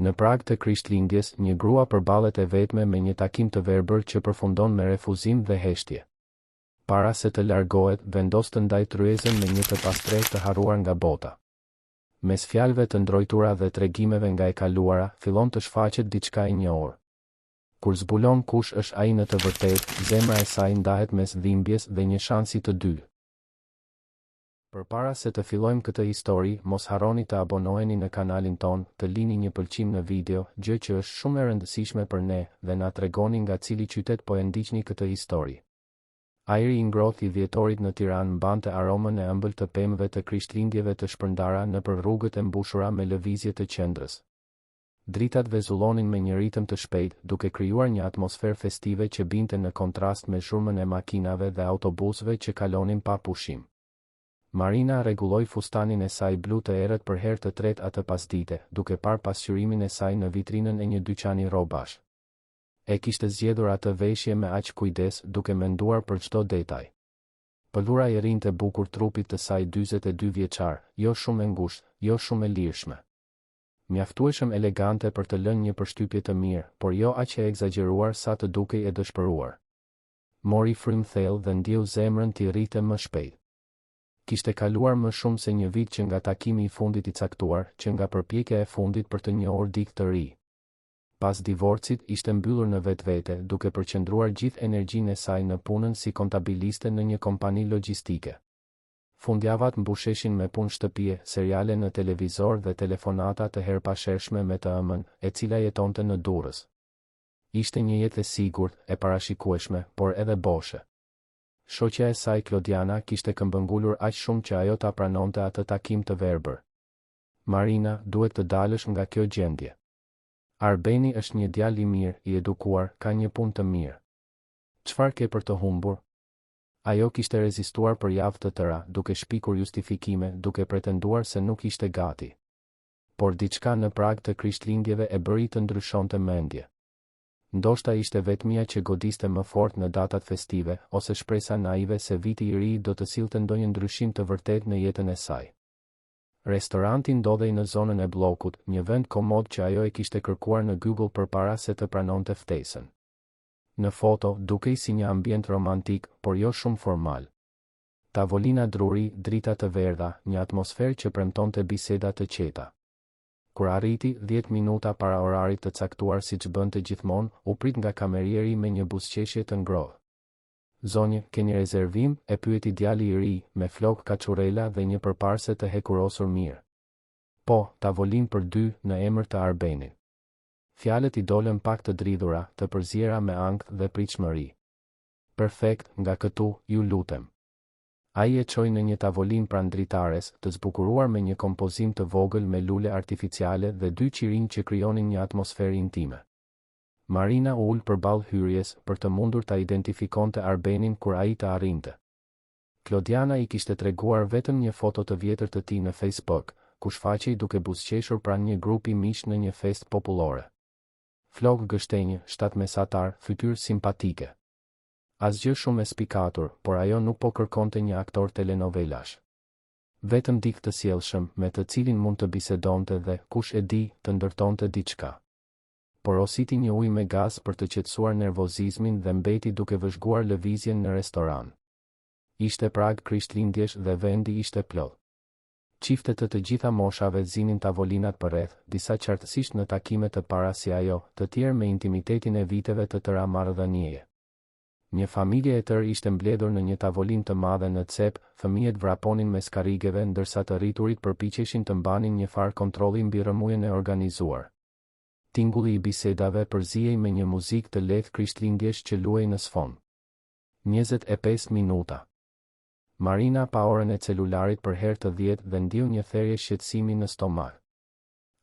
Në prag të Krishtlindjes, një grua përballet e vetme me një takim të verbër që përfundon me refuzim dhe heshtje. Para se të largohet, vendos të ndajë tryezën me një të pastrehë të harruar nga bota. Mes fjalëve të ndrojtura dhe tregimeve nga e kaluara, fillon të shfaqet diçka e njohur. Kur zbulon kush është ai në të vërtetë, zemra e saj ndahet mes dhimbjes dhe një shansi të dytë. Përpara se të fillojmë këtë histori, mos harroni të abonoheni në kanalin tonë, të lini një pëlqim në video, gjë që është shumë e rëndësishme për ne, dhe na tregoni nga cili qytet po e ndiqni këtë histori. Ajri i ngrohtë i dhjetorit në Tiranë mbante aromën e ëmbël të pemëve të Krishtlindjeve të shpërndara nëpër rrugët e mbushura me lëvizje të qendrës. Dritat vezullonin me një ritëm të shpejtë, duke krijuar një atmosferë festive që binte në kontrast me zhurmën e makinave dhe autobusëve që kalonin pa pushim. Marina rregulloi fustanin e saj blu të errët për herë të tretë atë pasdite, duke parë pasqyrimin e saj në vitrinën e një dyqani rrobash. E kishte zgjedhur atë veshje me aq kujdes, duke menduar për çdo detaj. Pëlhura i rrinte bukur trupit të saj 42 vjeçar, jo shumë e ngushtë, jo shumë e lirshme. Mjaftueshëm elegante për të lënë një përshtypje të mirë, por jo aq e ekzagjeruar sa të dukej e dëshpëruar. Mori frymë thellë dhe ndjeu zemrën t'i rrihte më shpejt. Kishte kaluar më shumë se një vit që nga takimi i fundit i caktuar, që nga përpjekja e fundit për të njohur dikë të ri. Pas divorcit, ishte mbyllur në vetvete, duke përqendruar gjithë energjinë e saj në punën si kontabiliste në një kompani logjistike. Fundjavat mbusheshin me punë shtëpie, seriale në televizor dhe telefonata të herëpashershme me të ëmën, e cila jetonte në Durrës. Ishte një jetë e sigurt, e parashikueshme, por edhe boshe. Shoqja e saj Klodiana kishte këmbëngulur aq shumë që ajo ta pranonte atë takim të verbër. Marina, duhet të dalësh nga kjo gjendje. Arbeni është një djalë i mirë, i edukuar, ka një punë të mirë. Çfarë ke për të humbur? Ajo kishte rezistuar për javë të tëra, duke shpikur justifikime, duke pretenduar se nuk ishte gati. Por diçka në prag të Krishtlindjeve e bëri të ndryshonte mendje. Ndoshta ishte vetmia që godiste më fort në datat festive, ose shpresa naive se viti i ri do të sillte ndonjë ndryshim të vërtetë në jetën e saj. Restoranti ndodhej në zonën e Bllokut, një vend komod që ajo e kishte kërkuar në Google përpara se të pranonte ftesën. Në foto, dukej si një ambient romantik, por jo shumë formal. Tavolina druri, drita të verdha, një atmosferë që premtonte biseda të qeta. Kur arriti, 10 minuta para orarit të caktuar siç bënte gjithmonë, u prit nga kamerieri me një buzëqeshje të ngrohtë. Zonjë, keni rezervim? e pyeti djali i ri, me flokë kaçurrela dhe një përparëse të hekurosur mirë. Po, tavolinë për dy, në emër të Arbenit. Fjalët i dolën pak të dridhura, të përziera me ankth dhe pritshmëri. Perfekt, nga këtu, ju lutem. Ai e çoi në një tavolinë pranë dritares, të zbukuruar me një kompozim të vogël me lule artificiale dhe dy qirinj që krijonin një atmosferë intime. Marina u ul përballë hyrjes, për të mundur ta identifikonte Arbenin kur ai të arrinte. Klodiana i kishte treguar vetëm një foto të vjetër të tij në Facebook, ku shfaqej duke buzëqeshur pranë një grupi miqsh në një festë popullore. Flokë gështenjë, shtat mesatar, fytyrë simpatike. Asgjë shumë e spikatur, por ajo nuk po kërkonte një aktor telenovelash. Vetëm dikë të sjellshëm, me të cilin mund të bisedonte dhe, kush e di, të ndërtonte diçka. Porositi një ujë me gaz për të qetësuar nervozizmin dhe mbeti duke vëzhguar lëvizjen në restorant. Ishte prag Krishtlindjesh dhe vendi ishte plot. Çifte të të gjitha moshave zinin tavolinat përreth, disa qartësisht në takime të para si ajo, të tjerë me intimitetin e viteve të tëra marrëdhënieje. Një familje e tërë ishte mbledhur në një tavolinë të madhe në cep, fëmijët vraponin mes karrigeve ndërsa të rriturit përpiqeshin të mbanin njëfarë kontrolli mbi rrëmujën e organizuar. Tingulli i bisedave përzihej me një muzikë të lehtë krishtlindjesh që luhej në sfond. 25 minuta. Marina pa orën e celularit për herë të 10-të dhe ndjeu një therje shqetësimi në stomak.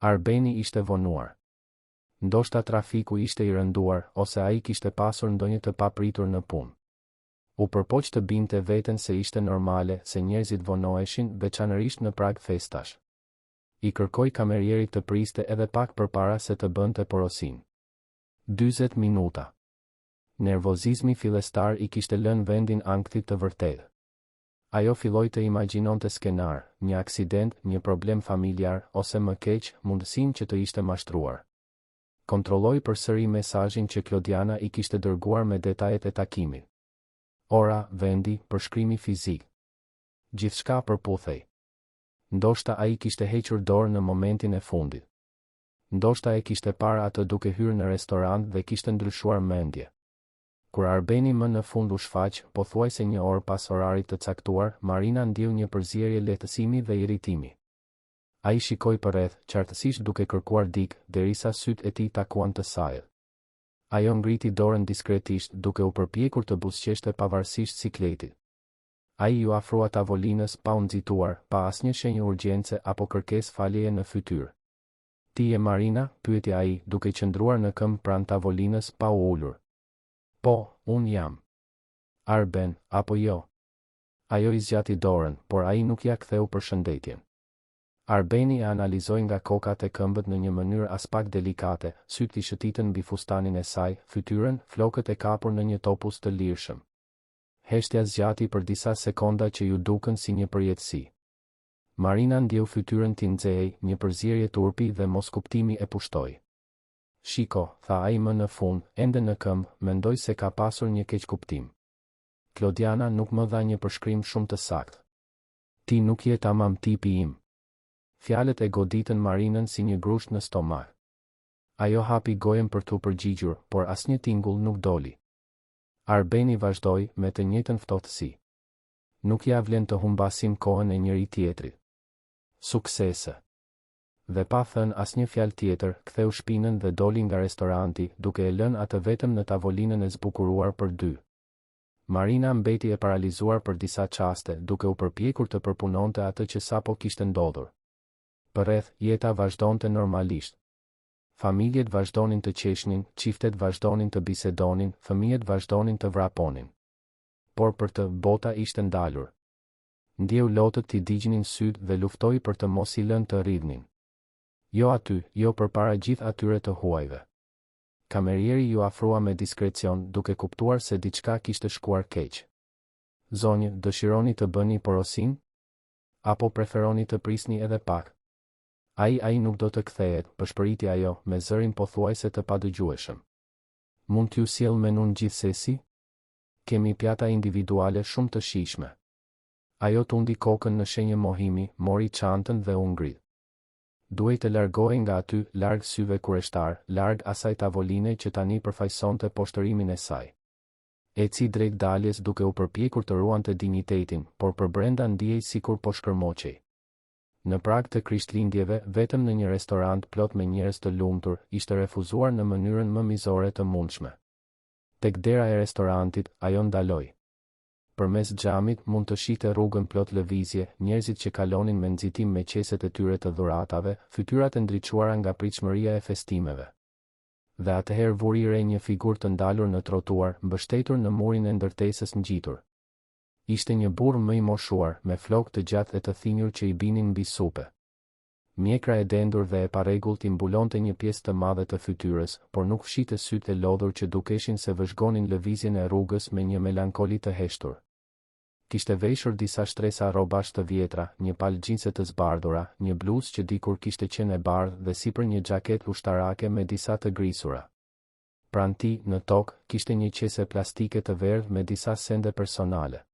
Arbeni ishte vonuar. Ndoshta trafiku ishte i rënduar, ose ai kishte pasur ndonjë të papritur në punë. U përpoq të bindte veten se ishte normale, se njerëzit vonoheshin, veçanërisht në prag festash. I kërkoi kamerierit të priste edhe pak përpara se të bënte porosinë. 40 minuta. Nervozizmi fillestar i kishte lënë vendin ankthit të vërtetë. Ajo filloi të imagjinonte skenarë, një aksident, një problem familjar, ose më keq, mundësinë që të ishte mashtruar. Kontrolloi përsëri mesazhin që Klodiana i kishte dërguar me detajet e takimit. Ora, vendi, përshkrimi fizik. Gjithçka përputhej. Ndoshta ai kishte hequr dorë në momentin e fundit. Ndoshta e kishte parë atë duke hyrë në restorant dhe kishte ndryshuar mendje. Kur Arbeni më në fund u shfaq, pothuajse një orë pas orarit të caktuar, Marina ndjeu një përzierje lehtësimi dhe irritimi. Ai shikoi përreth, qartësisht duke kërkuar dikë, derisa sytë e tij takuan të sajët. Ajo ngriti dorën diskretisht, duke u përpjekur të buzëqeshte pavarësisht sikletit. Ai iu afrua tavolinës pa u nxituar, pa asnjë shenjë urgjence apo kërkesë faljeje në fytyrë. Ti je Marina? pyeti ai, duke qëndruar në këmbë pranë tavolinës pa u ulur. Po, unë jam. Arben, apo jo? Ajo i zgjati dorën, por ai nuk ia ktheu përshëndetjen. Arbeni e analizoi nga koka te këmbët në një mënyrë aspak delikate, sytë i shëtitën mbi fustanin e saj, fytyrën, flokët e kapur në një topuz të lirshëm. Heshtja zgjati për disa sekonda që iu dukën si një përjetësi. Marina ndjeu fytyrën t'i nxehej, një përzierje turpi dhe moskuptimi e pushtoi. Shiko, tha ai më në fund, ende në këmbë, mendoj se ka pasur një keqkuptim. Klodiana nuk më dha një përshkrim shumë të saktë. Ti nuk je tamam tipi im. Fjalët e goditën Marinën si një grusht në stomak. Ajo hapi gojën për t'u përgjigjur, por asnjë tingull nuk doli. Arbeni vazhdoi, me të njëjtën ftohtësi. Nuk ia vlen të humbasim kohën e njëri-tjetrit. Suksese. Dhe pa thënë asnjë fjalë tjetër, ktheu shpinën dhe doli nga restoranti, duke e lënë atë vetëm në tavolinën e zbukuruar për dy. Marina mbeti e paralizuar për disa çaste, duke u përpjekur të përpunonte atë që sapo kishte ndodhur. Përreth, jeta vazhdonte normalisht. Familjet vazhdonin të qeshnin, çiftet vazhdonin të bisedonin, fëmijët vazhdonin të vraponin. Por për të, bota ishte ndalur. Ndjeu lotët t'i digjnin sytë dhe luftoi për të mos i lënë të rridhnin. Jo aty, jo përpara gjithë atyre të huajve. Kamerieri iu afrua me diskrecion, duke kuptuar se diçka kishte shkuar keq. Zonjë, dëshironi të bëni porosinë? Apo preferoni të prisni edhe pak? Ai, ai nuk do të kthehet, pëshpëriti ajo, me zërin pothuajse të padëgjueshëm. Mund t'ju sjell menunë gjithsesi? Kemi pjata individuale shumë të shijshme. Ajo tundi kokën në shenjë mohimi, mori çantën dhe u ngrit. Duhej të largohej nga aty, larg syve kureshtarë, larg asaj tavoline që tani përfaqësonte poshtërimin e saj. Eci drejt daljes duke u përpjekur të ruante dinjitetin, por përbrenda ndihej sikur po shkërmoqej. Në prag të Krishtlindjeve, vetëm në një restorant plot me njerëz të lumtur, ishte refuzuar në mënyrën më mizore të mundshme. Tek dera e restorantit, ajo ndaloi. Përmes xhamit mund të shihte rrugën plot lëvizje, njerëzit që kalonin me nxitim me qeset e tyre të dhuratave, fytyrat e ndriçuara nga pritshmëria e festimeve. Dhe atëherë vuri re një figurë të ndalur në trotuar, mbështetur në murin e ndërtesës ngjitur. Ishte një burrë më i moshuar, me flokë të gjatë e të thinjur që i binin mbi supe. Mjekra e dendur dhe e parregullt i mbulonte një pjesë të madhe të fytyrës, por nuk fshihte sytë e lodhur që dukeshin se vëzhgonin lëvizjen e rrugës me një melankoli të heshtur. Kishte veshur disa shtresa rrobash të vjetra, një palë xhinse të zbardhura, një bluzë që dikur kishte qenë e bardhë dhe sipër një xhaketë ushtarake me disa të grisura. Pranë tij, në tokë, kishte një qese plastike të verdhë me disa sende personale.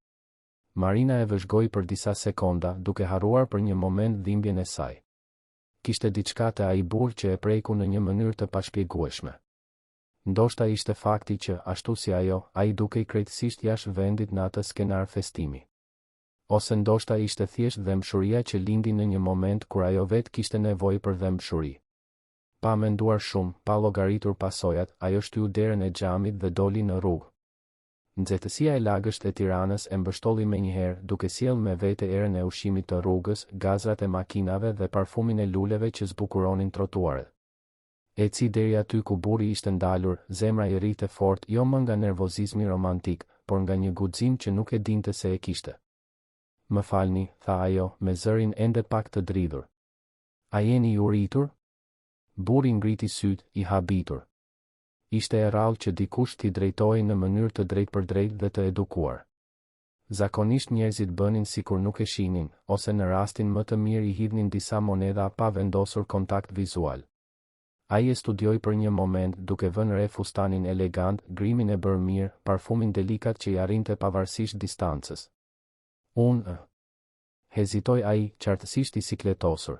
Marina e vëzhgoi për disa sekonda, duke harruar për një moment dhimbjen e saj. Kishte diçka te ai burrë që e preku në një mënyrë të pashpjegueshme. Ndoshta ishte fakti që, ashtu si ajo, ai dukej krejtësisht jashtë vendit në atë skenar festimi. Ose ndoshta ishte thjesht dhembshuria që lindi në një moment kur ajo vetë kishte nevojë për dhembshuri. Pa menduar shumë, pa llogaritur pasojat, ajo shtyu derën e xhamit dhe doli në rrugë. Nxehtësia e lagësht e Tiranës e mbështolli menjëherë, duke sjellë me vete erën e ushqimit të rrugës, gazrat e makinave dhe parfumin e luleve që zbukuronin trotuaret. Eci deri aty ku burri ishte ndalur, zemra i rrihte fort jo më nga nervozizmi romantik, por nga një guxim që nuk e dinte se e kishte. Më falni, tha ajo, me zërin ende pak të dridhur. A jeni i uritur? Burri ngriti sytë, i habitur. Ishte e rrallë që dikush t'i drejtohej në mënyrë të drejtpërdrejtë dhe të edukuar. Zakonisht njerëzit bënin sikur nuk e shihnin, ose në rastin më të mirë i hidhnin disa monedha pa vendosur kontakt vizual. Ai e studioi për një moment, duke vënë re fustanin elegant, grimin e bërë mirë, parfumin delikat që i arrinte pavarësisht distancës. Unë. Hezitoi ai, qartësisht i sikletosur.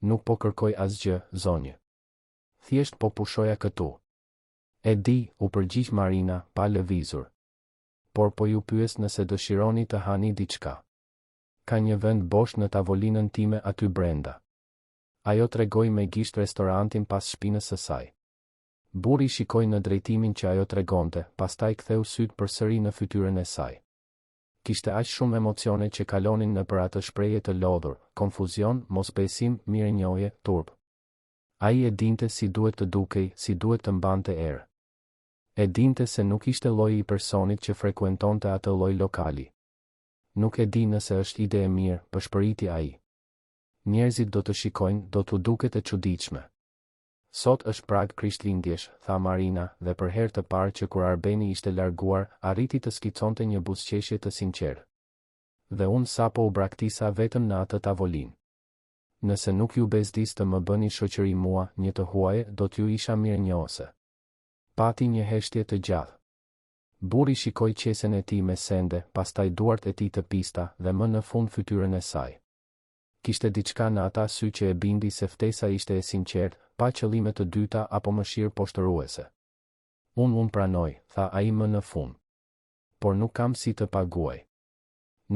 Nuk po kërkoj asgjë, zonjë. Thjesht po pushoja këtu. E di, u përgjigj Marina, pa lëvizur. Por po ju pyes nëse dëshironi të hani diçka. Ka një vend bosh në tavolinën time aty brenda. Ajo tregoi me gisht restorantin pas shpinës së saj. Burri shikoi në drejtimin që ajo tregonte, pastaj ktheu sytë përsëri në fytyrën e saj. Kishte aq shumë emocione që kalonin nëpër atë shprehje të lodhur, konfuzion, mosbesim, mirënjohje, turp. Ai e dinte si duhet të dukej, si duhet të mbante erë. E dinte se nuk ishte lloji i personit që frekuentonte atë lloj lokali. Nuk e di nëse është ide e mirë, pëshpëriti ai. Njerëzit do të shikojnë, do t'u duket e çuditshme. Sot është prag Krishtlindjesh, tha Marina, dhe për herë të parë që kur Arbeni ishte larguar, arriti të skiconte një buzëqeshje të sinqertë. Dhe unë sapo u braktisa vetëm në atë tavolinë. Nëse nuk ju bezdis të më bëni shoqëri mua, një të huaje, do t'ju isha mirënjohëse. Pati një heshtje të gjatë. Burri shikoi qesen e tij me sende, pastaj duart e tij të pista, dhe më në fund fytyrën e saj. Kishte diçka në ata sy që e bindi se ftesa ishte e sinqertë, pa qëllime të dyta apo mëshirë poshtëruese. Unë unë pranoj, tha ai më në fund. Por nuk kam si të paguaj.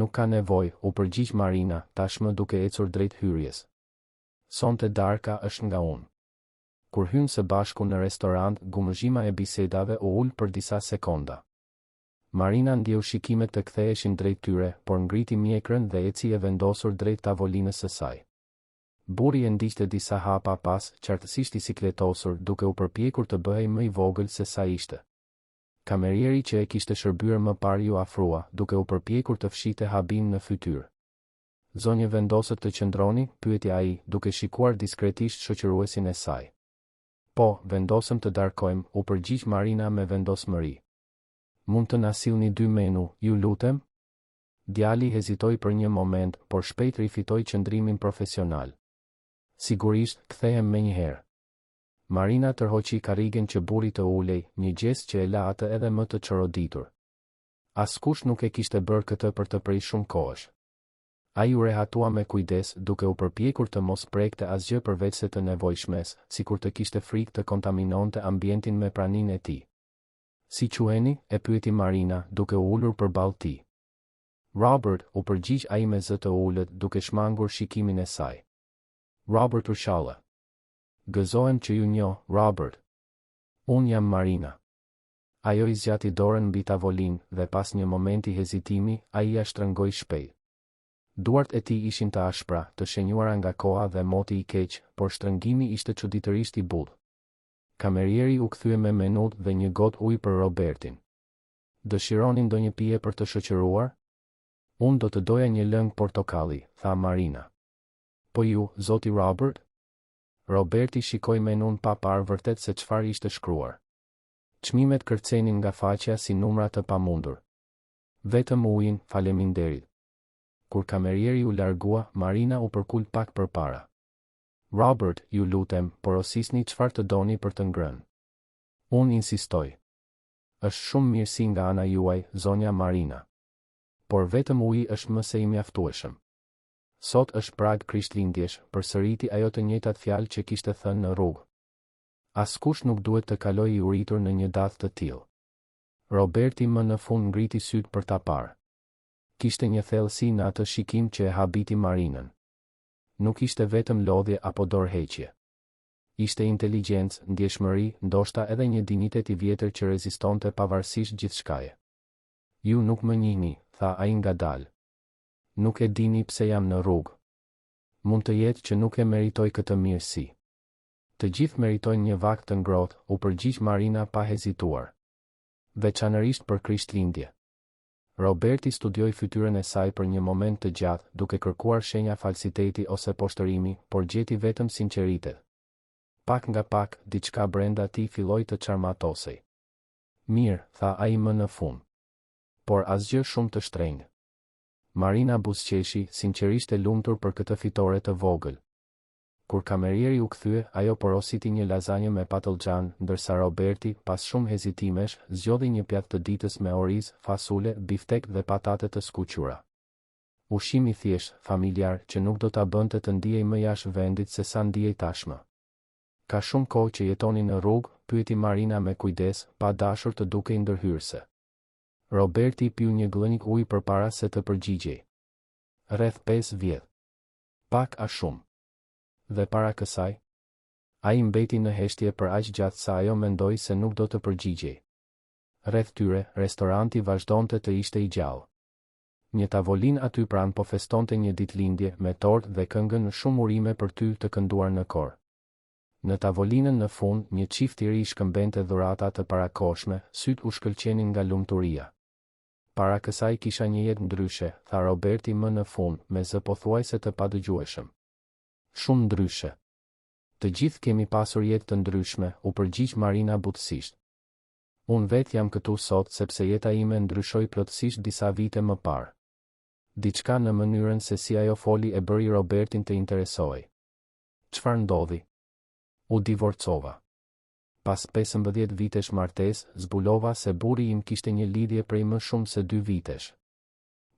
Nuk ka nevojë, u përgjigj Marina, tashmë duke ecur drejt hyrjes. Sonte darka është nga unë. Kur hynë së bashku në restorant, gumëzhima e bisedave u ul për disa sekonda. Marina ndjeu shikimet të ktheheshin drejt tyre, por ngriti mjekrën dhe eci e vendosur drejt tavolinës së saj. Burri e ndiqte disa hapa pas, qartësisht i sikletosur, duke u përpjekur të bëhej më i vogël se sa ishte. Kamerieri që e kishte shërbyer më parë iu afrua, duke u përpjekur të fshihte habinë në fytyrë. Zonjë vendosët të qëndroni? pyeti ai, duke shikuar diskretisht shoqëruesin e saj. Po, vendosëm të darkojmë, u përgjigj Marina me vendosmëri. Mund të na sillni dy menu, ju lutem? Djali hezitoi për një moment, por shpejt rifitoi qëndrimin profesional. Sigurisht, kthehem menjëherë. Marina tërhoqi karrigen që burri të ulej, një gjest që e la atë edhe më të çoroditur. Askush nuk e kishte bërë këtë për të prej shumë kohësh. Ai u rehatua me kujdes, duke u përpjekur të mos prekte asgjë përveçse të nevojshmes, sikur të kishte frikë të kontaminonte ambientin me praninë e tij. Si quheni? e pyeti Marina, duke u ulur përballë tij. Robert, u përgjigj ai me zë të ulët, duke shmangur shikimin e saj. Robert Ushalla. Gëzohem që ju njoh, Robert. Unë jam Marina. Ajo i zgjati dorën mbi tavolinë, dhe pas një momenti hezitimi, ai ia shtrëngoi shpejt. Duart e tij ishin të ashpra, të shenjuara nga koha dhe moti i keq, por shtrëngimi ishte çuditërisht i butë. Kamerieri u kthye me menutë dhe një gotë ujë për Robertin. Dëshironi ndonjë pije për të shoqëruar? Unë do të doja një lëng portokalli, tha Marina. Po ju, zoti Robert? Roberti shikoi menunë pa parë vërtet se çfarë ishte shkruar. Çmimet kërcenin nga faqja si numra të pamundur. Vetëm ujin, faleminderit. Kur kamerieri u largua, Marina u përkul pak përpara. Robert, ju lutem, porosisni çfarë të doni për të ngrënë. Unë insistoj. Është shumë mirësi nga ana juaj, zonja Marina. Por vetëm uji është më se i mjaftueshëm. Sot është prag Krishtlindjesh, përsëriti ajo të njëjtat fjalë që kishte thënë në rrugë. Askush nuk duhet të kalojë i uritur në një datë të tillë. Roberti më në fund ngriti sytë për ta parë. Kishte një thellësi në atë shikim që e habiti Marinën. Nuk ishte vetëm lodhje apo dorëheqje. Ishte inteligjencë, ndjeshmëri, ndoshta edhe një dinjitet i vjetër që rezistonte pavarësisht gjithçkaje. Ju nuk më njihni, tha ai ngadalë. Nuk e dini pse jam në rrugë. Mund të jetë që nuk e meritoj këtë mirësi. Të gjithë meritojnë një vakt të ngrohtë, u përgjigj Marina pa hezituar. Veçanërisht për Krishtlindje. Roberti studioi fytyrën e saj për një moment të gjatë, duke kërkuar shenja falsiteti ose poshtërimi, por gjeti vetëm sinqeritet. Pak nga pak, diçka brenda tij filloi të çarmatosej. Mirë, tha ai më në fund. Por asgjë shumë të shtrenjtë. Marina buzëqeshi, sinqerisht e lumtur për këtë fitore të vogël. Kur kamerieri u kthye, ajo porositi një lazanjë me patëllxhan, ndërsa Roberti, pas shumë hezitimesh, zgjodhi një pjatë të ditës me oriz, fasule, biftek dhe patate të skuqura. Ushqim i thjeshtë, familjar, që nuk do ta bënte të ndihej më jashtë vendit se sa ndihej tashmë. Ka shumë kohë që jetoni në rrugë? pyeti Marina me kujdes, pa dashur të dukej ndërhyrëse. Roberti piu një gllënjkë ujë përpara se të përgjigjej. Rreth pesë vjet. Pak a shumë. Dhe para kësaj? Ai mbeti në heshtje për aq gjatë sa ajo mendoi se nuk do të përgjigjej. Rreth tyre, restoranti vazhdonte të ishte i gjallë. Një tavolinë aty pranë po festonte një ditëlindje me tortë dhe këngën Shumë urime për ty të kënduar në kor. Në tavolinën në fund, një çift i ri shkëmbente dhurata të parakohshme, sytë u shkëlqenin nga lumturia. Para kësaj kisha një jetë ndryshe, tha Roberti më në fund, me zë pothuajse të padëgjueshëm. Shumë ndryshe. Të gjithë kemi pasur jetë të ndryshme, u përgjigj Marina butësisht. Unë vetë jam këtu sot sepse jeta ime ndryshoi plotësisht disa vite më parë. Diçka në mënyrën se si ajo foli e bëri Robertin të interesohej. Çfarë ndodhi? U divorcova. Pas 15 vitesh martesë, zbulova se burri im kishte një lidhje prej më shumë se dy vitesh.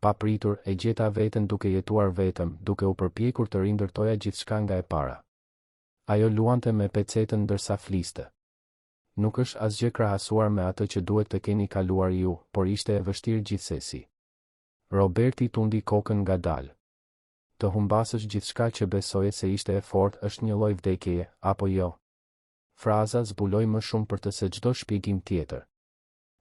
Papritur, e gjeta veten duke jetuar vetëm, duke u përpjekur të rindërtoja gjithçka nga e para. Ajo luante me pecetën ndërsa fliste. Nuk është asgjë krahasuar me atë që duhet të keni kaluar ju, por ishte e vështirë gjithsesi. Roberti tundi kokën ngadalë. Të humbasësh gjithçka që besoje se ishte e fortë është një lloj vdekjeje, apo jo? Fraza zbuloi më shumë për të se çdo shpjegim tjetër.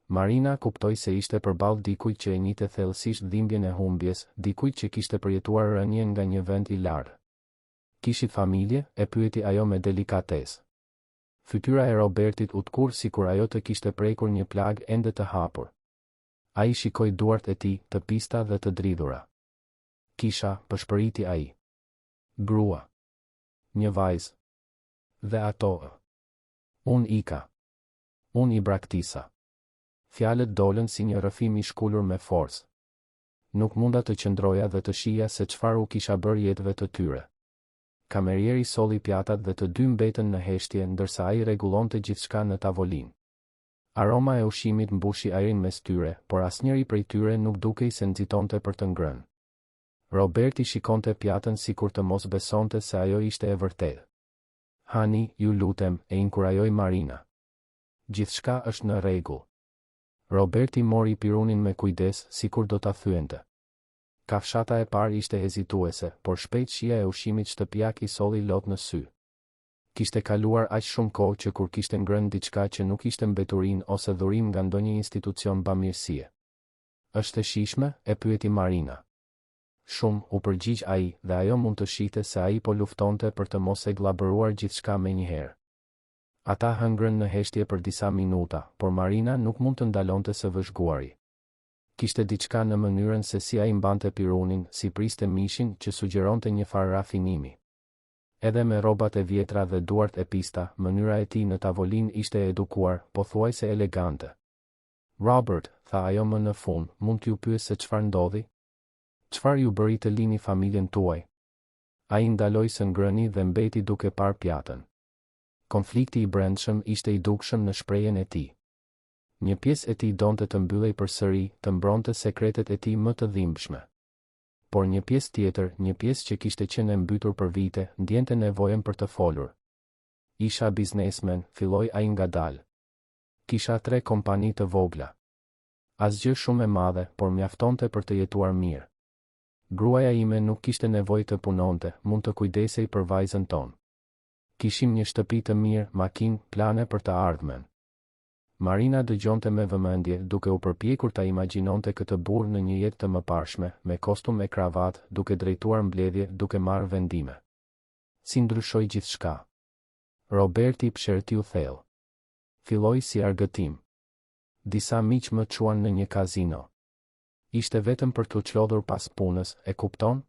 Marina kuptoi se ishte përballë dikujt që e njihte thellësisht dhimbjen e humbjes, dikujt që kishte përjetuar rënien nga një vend i lartë. Kishit familje? e pyeti ajo me delikatesë. Fytyra e Robertit u tkurr sikur ajo të kishte prekur një plagë ende të hapur. Ai shikoi duart e tij, të pista dhe të dridhura. Kisha, pëshpëriti ai. Grua. Një vajzë. Dhe ato. Unë ika. Unë i braktisa. Fjalët dolën si një rrëfim i shkulur me forcë. Nuk munda të qëndroja dhe të shihja se çfarë u kisha bërë jetëve të tyre. Kamerieri solli pjatat dhe të dy mbetën në heshtje ndërsa ai rregullonte gjithçka në tavolinë. Aroma e ushqimit mbushi ajrin mes tyre, por asnjëri prej tyre nuk dukej se nxitonte për të ngrënë. Roberti shikonte pjatën sikur të mos besonte se ajo ishte e vërtetë. Hani, ju lutem, e inkurajoi Marina. Gjithçka është në rregull. Roberti mori pirunin me kujdes, sikur do ta thyente. Kafshata e parë ishte hezituese, por shpejt shija e ushqimit shtëpiak i solli lot në sy. Kishte kaluar aq shumë kohë që kur kishte ngrënë diçka që nuk ishte mbeturinë ose dhurim nga ndonjë institucion bamirësie. Është e shijshme? e pyeti Marina. Shumë, u përgjigj ai, dhe ajo mund të shihte se ai po luftonte për të mos e gllabëruar gjithçka menjëherë. Ata hëngrën në heshtje për disa minuta, por Marina nuk mund të ndalonte së vëzhguari. Kishte diçka në mënyrën se si ai mbante pirunin, si priste mishin, që sugjeronte një farë rafinimi. Edhe me rrobat e vjetra dhe duart e pista, mënyra e tij në tavolinë ishte e edukuar, pothuajse elegante. Robert, tha ajo më në fund, mund t'ju pyes se çfarë ndodhi? Çfarë ju bëri të lini familjen tuaj? Ai ndaloi së ngrëni dhe mbeti duke parë pjatën. Konflikti i brendshëm ishte i dukshëm në shprehjen e tij. Një pjesë e tij donte të mbyllej përsëri, të mbronte sekretet e tij më të dhimbshme. Por një pjesë tjetër, një pjesë që kishte qenë e mbytur për vite, ndjente nevojën për të folur. Isha biznesmen, filloi ai ngadalë. Kisha tre kompani të vogla. Asgjë shumë e madhe, por mjaftonte për të jetuar mirë. Gruaja ime nuk kishte nevojë të punonte, mund të kujdesej për vajzën tonë. Kishim një shtëpi të mirë, makinë, plane për të ardhmen. Marina dëgjonte me vëmendje, duke u përpjekur ta imagjinonte këtë burrë në një jetë të mëparshme, me kostum e kravatë, duke drejtuar mbledhje, duke marrë vendime. Si ndryshoi gjithçka? Roberti psherëtiu thellë. Filloi si argëtim. Disa miq më çuan në një kazino. Ishte vetëm për t'u çlodhur pas punës, e kupton?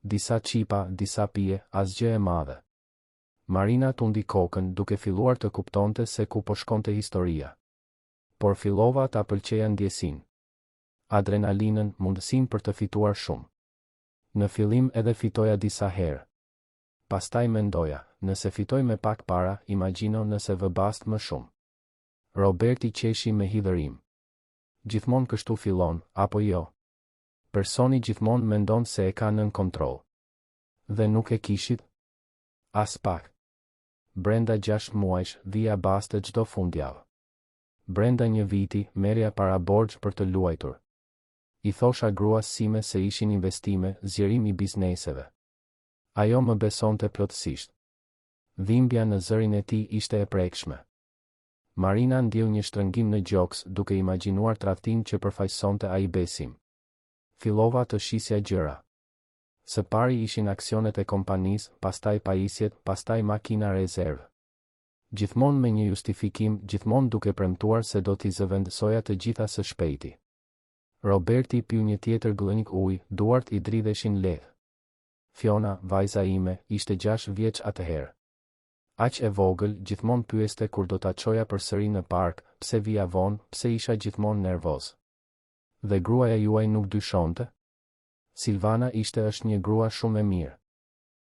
Disa çipa, disa pije, asgjë e madhe. Marina tundi kokën, duke filluar të kuptonte se ku po shkonte historia. Por fillova ta pëlqeja ndjesinë. Adrenalinën, mundësinë për të fituar shumë. Në fillim edhe fitoja disa herë. Pastaj mendoja, nëse fitoj me pak para, imagjino nëse vë bast më shumë. Roberti qeshi me hidhërim. Gjithmonë kështu fillon, apo jo? Personi gjithmonë mendon se e ka nën kontroll. Dhe nuk e kishit? Aspak. Brenda gjashtë muajsh, vija baste çdo fundjavë. Brenda një viti, merrja para borxh për të luajtur. I thosha gruas sime se ishin investime, zgjerim i bizneseve. Ajo më besonte plotësisht. Dhimbja në zërin e tij ishte e prekshme. Marina ndjeu një shtrëngim në gjoks duke imagjinuar tradhtinë që përfaqësonte ai besim. Fillova të shisja gjëra. Së pari ishin aksionet e kompanisë, pastaj pajisjet, pastaj makina rezervë. Gjithmonë me një justifikim, gjithmonë duke premtuar se do t'i zëvendësoja të gjitha së shpejti. Roberti piu një tjetër gllënjkë ujë, duart i dridheshin lehtë. Fiona, vajza ime, ishte gjashtë vjeç atëherë. Aq e vogël, gjithmonë pyeste kur do ta çoja përsëri në park, pse vija vonë, pse isha gjithmonë nervoz. Dhe gruaja juaj nuk dyshonte? Silvana ishte është një grua shumë e mirë.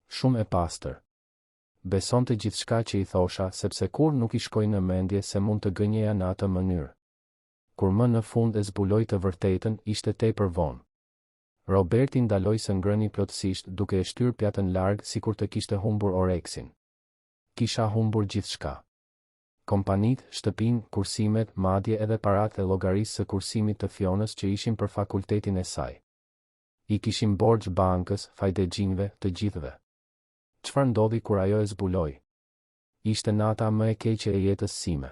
Shumë e pastër. Besonte gjithçka që i thosha, sepse kurrë nuk i shkoi në mendje se mund të gënjeja në atë mënyrë. Kur më në fund e zbuloi të vërtetën, ishte tepër vonë. Roberti ndaloi së ngrëni plotësisht duke e shtyrë pjatën larg sikur të kishte humbur oreksin. Kisha humbur gjithçka. Kompanitë, shtëpinë, kursimet, madje edhe paratë e llogarisë së kursimit të Fionës që ishin për fakultetin e saj. I kishim borxh bankës, fajdexhinjve, të gjithëve. Çfarë ndodhi kur ajo e zbuloi? Ishte nata më e keqe e jetës sime.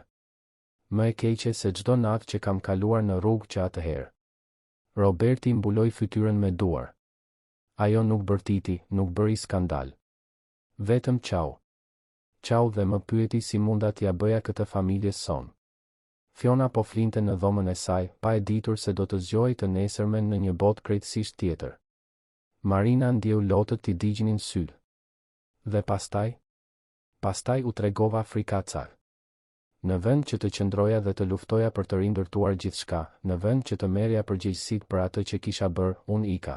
Më e keqe se çdo natë që kam kaluar në rrugë që atëherë. Roberti mbuloi fytyrën me duar. Ajo nuk bërtiti, nuk bëri skandal. Vetëm qau. Qau dhe më pyeti si munda t'ia bëja këtë familjes sonë. Fiona po flinte në dhomën e saj, pa e ditur se do të zgjohej të nesërmen në një botë krejtësisht tjetër. Marina ndjeu lotët t'i digjnin sytë. Dhe pastaj? Pastaj u tregova frikacak. Në vend që të qëndroja dhe të luftoja për të rindërtuar gjithçka, në vend që të merrja përgjegjësitë për atë që kisha bërë, unë ika.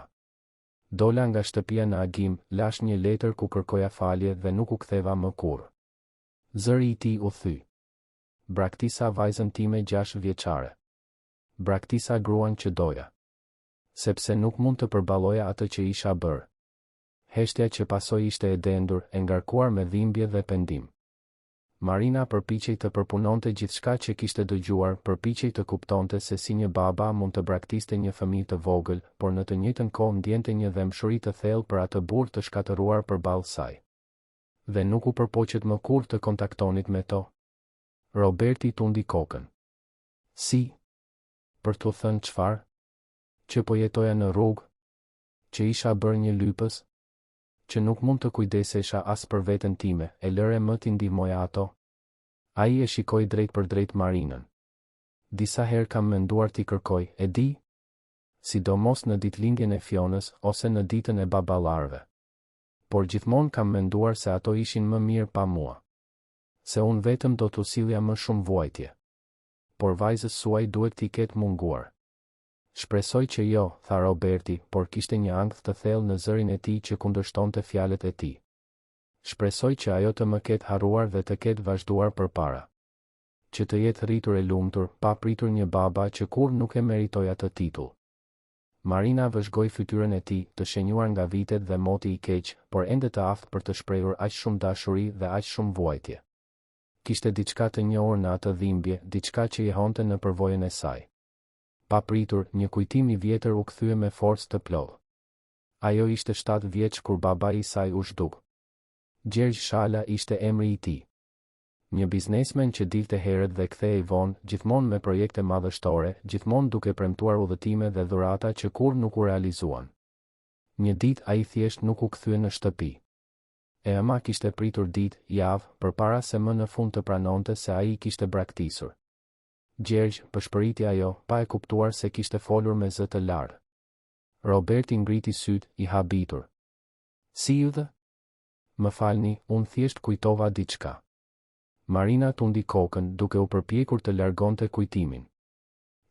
Dola nga shtëpia në agim, lashë një letër ku kërkoja falje dhe nuk u ktheva më kurrë. Zëri i tij u thy. Braktisa vajzën time gjashtëvjeçare. Braktisa gruan që doja. Sepse nuk mund të përballoja atë që isha bërë. Heshtja që pasoi ishte e dendur, e ngarkuar me dhimbje dhe pendim. Marina përpiqej të përpunonte gjithçka që kishte dëgjuar, përpiqej të kuptonte se si një baba mund të braktiste një fëmijë të vogël, por në të njëjtën kohë ndjente një dhembshuri të thellë për atë burrë të shkatërruar përballë saj. Dhe nuk u përpoqët më kurrë të kontaktonit me to? Roberti tundi kokën. Si? Për t'u thënë çfarë? Që po jetoja në rrugë? Që isha bërë një lypës? Që nuk mund të kujdesesha as për veten time, e lëre më t'i ndihmoja ato? Ai e shikoi drejtpërdrejt Marinën. Disa herë kam menduar t'i kërkoj, e di? Sidomos në ditëlindjen e Fionës, ose në ditën e baballarëve. Por gjithmonë kam menduar se ato ishin më mirë pa mua. Se unë vetëm do t'u sillja më shumë vuajtje. Por vajzës suaj duhet t'i ketë munguar. Shpresoj që jo, tha Roberti, por kishte një ankth të thellë në zërin e tij që kundërshtonte fjalët e tij. Shpresoj që ajo të më ketë harruar dhe të ketë vazhduar përpara. Që të jetë rritur e lumtur, pa pritur një baba që kurrë nuk e meritoi atë titull. Marina vëzhgoi fytyrën e tij, të shenjuar nga vitet dhe moti i keq, por ende të aftë për të shprehur aq shumë dashuri dhe aq shumë vuajtje. Kishte diçka të njohur në atë dhimbje, diçka që jehonte në përvojën e saj. Papritur, një kujtim i vjetër u kthye me forcë të plotë. Ajo ishte shtatë vjeç kur babai i saj u zhduk. Gjergj Shala ishte emri i tij. Një biznesmen që dilte herët dhe kthehej vonë, gjithmonë me projekte madhështore, gjithmonë duke premtuar udhëtime dhe dhurata që kurrë nuk u realizuan. Një ditë ai thjesht nuk u kthye në shtëpi. E ëma kishte pritur ditë, javë, përpara se më në fund të pranonte se ai i kishte braktisur. Gjergj, pëshpëriti ajo, pa e kuptuar se kishte folur me zë të lartë. Roberti ngriti sytë, i habitur. Si ju dhe? Më falni, unë thjesht kujtova diçka. Marina tundi kokën, duke u përpjekur të largonte kujtimin.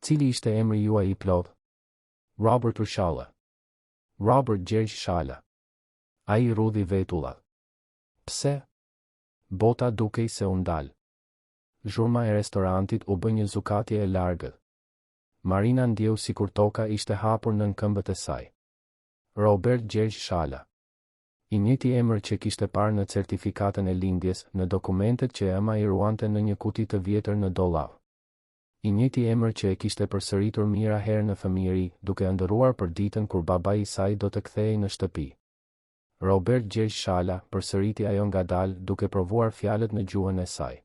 Cili ishte emri juaj i plotë? Robert Shala. Robert Gjergj Shala. Ai rrudhi vetullat. Pse? Bota dukej se u ndal. Zhurma e restorantit u bë një zukatje e largët. Marina ndjeu sikur toka ishte hapur nën këmbët e saj. Robert Gjergj Shala. I njëjti emër që kishte parë në certifikatën e lindjes, në dokumentet që e ëma i ruante në një kuti të vjetër në dollap. I njëjti emër që e kishte përsëritur mijëra herë në fëmijëri, duke ëndërruar për ditën kur babai i saj do të kthehej në shtëpi. Robert Gjergj Shala, përsëriti ajo ngadalë, duke provuar fjalët në gjuhën e saj.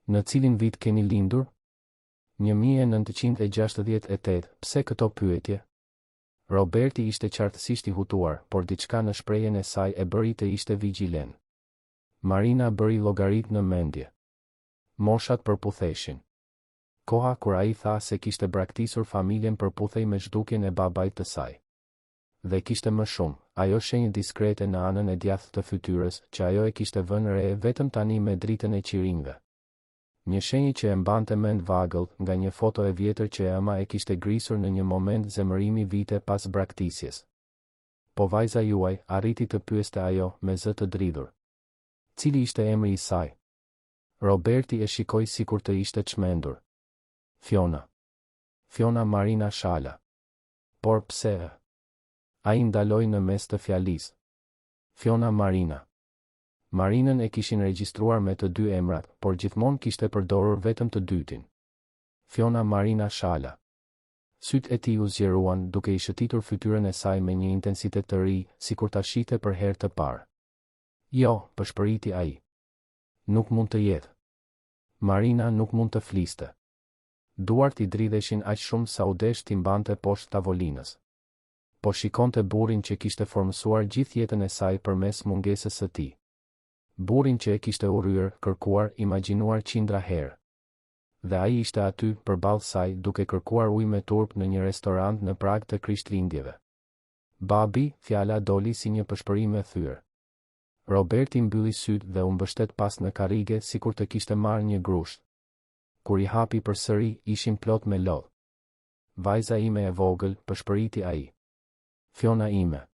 Në cilin vit keni lindur? 1968, pse këto pyetje? Roberti ishte qartësisht i hutuar, por diçka në shprehjen e saj e bëri të ishte vigjilent. Marina bëri llogaritë në mendje. Moshat përputheshin. Koha kur ai tha se kishte braktisur familjen përputhej me zhdukjen e babait të saj. Dhe kishte më shumë, ajo shenjë diskrete në anën e djathtë të fytyrës, që ajo e kishte vënë re vetëm tani me dritën e qirinjve. Një shenjë që e mbante mend vagëll, nga një foto e vjetër që e ëma e kishte grisur në një moment zemërimi vite pas braktisjes. Po vajza juaj, arriti të pyeste ajo, me zë të dridhur. Cili ishte emri i saj? Roberti e shikoi sikur të ishte çmendur. Fiona. Fiona Marina Shala. Por pse ë? Ai ndaloi në mes të fjalisë. Fiona Marina. Marinën e kishin regjistruar me të dy emrat, por gjithmonë kishte përdorur vetëm të dytin. Fiona Marina Shala. Sytë e tij u zgjeruan, duke i shëtitur fytyrën e saj me një intensitet të ri, sikur ta shihte për herë të parë. Jo, pëshpëriti ai. Nuk mund të jetë. Marina nuk mund të fliste. Duart i dridheshin aq shumë sa u desh t'i mbante poshtë tavolinës. Po shikonte burrin që kishte formësuar gjithë jetën e saj përmes mungesës së tij. Burrin që e kishte urryer, kërkuar, imagjinuar qindra herë. Dhe ai ishte aty, përballë saj, duke kërkuar ujë me turp në një restorant në prag të Krishtlindjeve. Babi, fjala doli si një pëshpërimë e thyer. Roberti mbylli sytë dhe u mbështet pas në karrige sikur të kishte marrë një grusht. Kur i hapi përsëri, ishin plot me lot. Vajza ime e vogël, pëshpëriti ai. Fiona ime.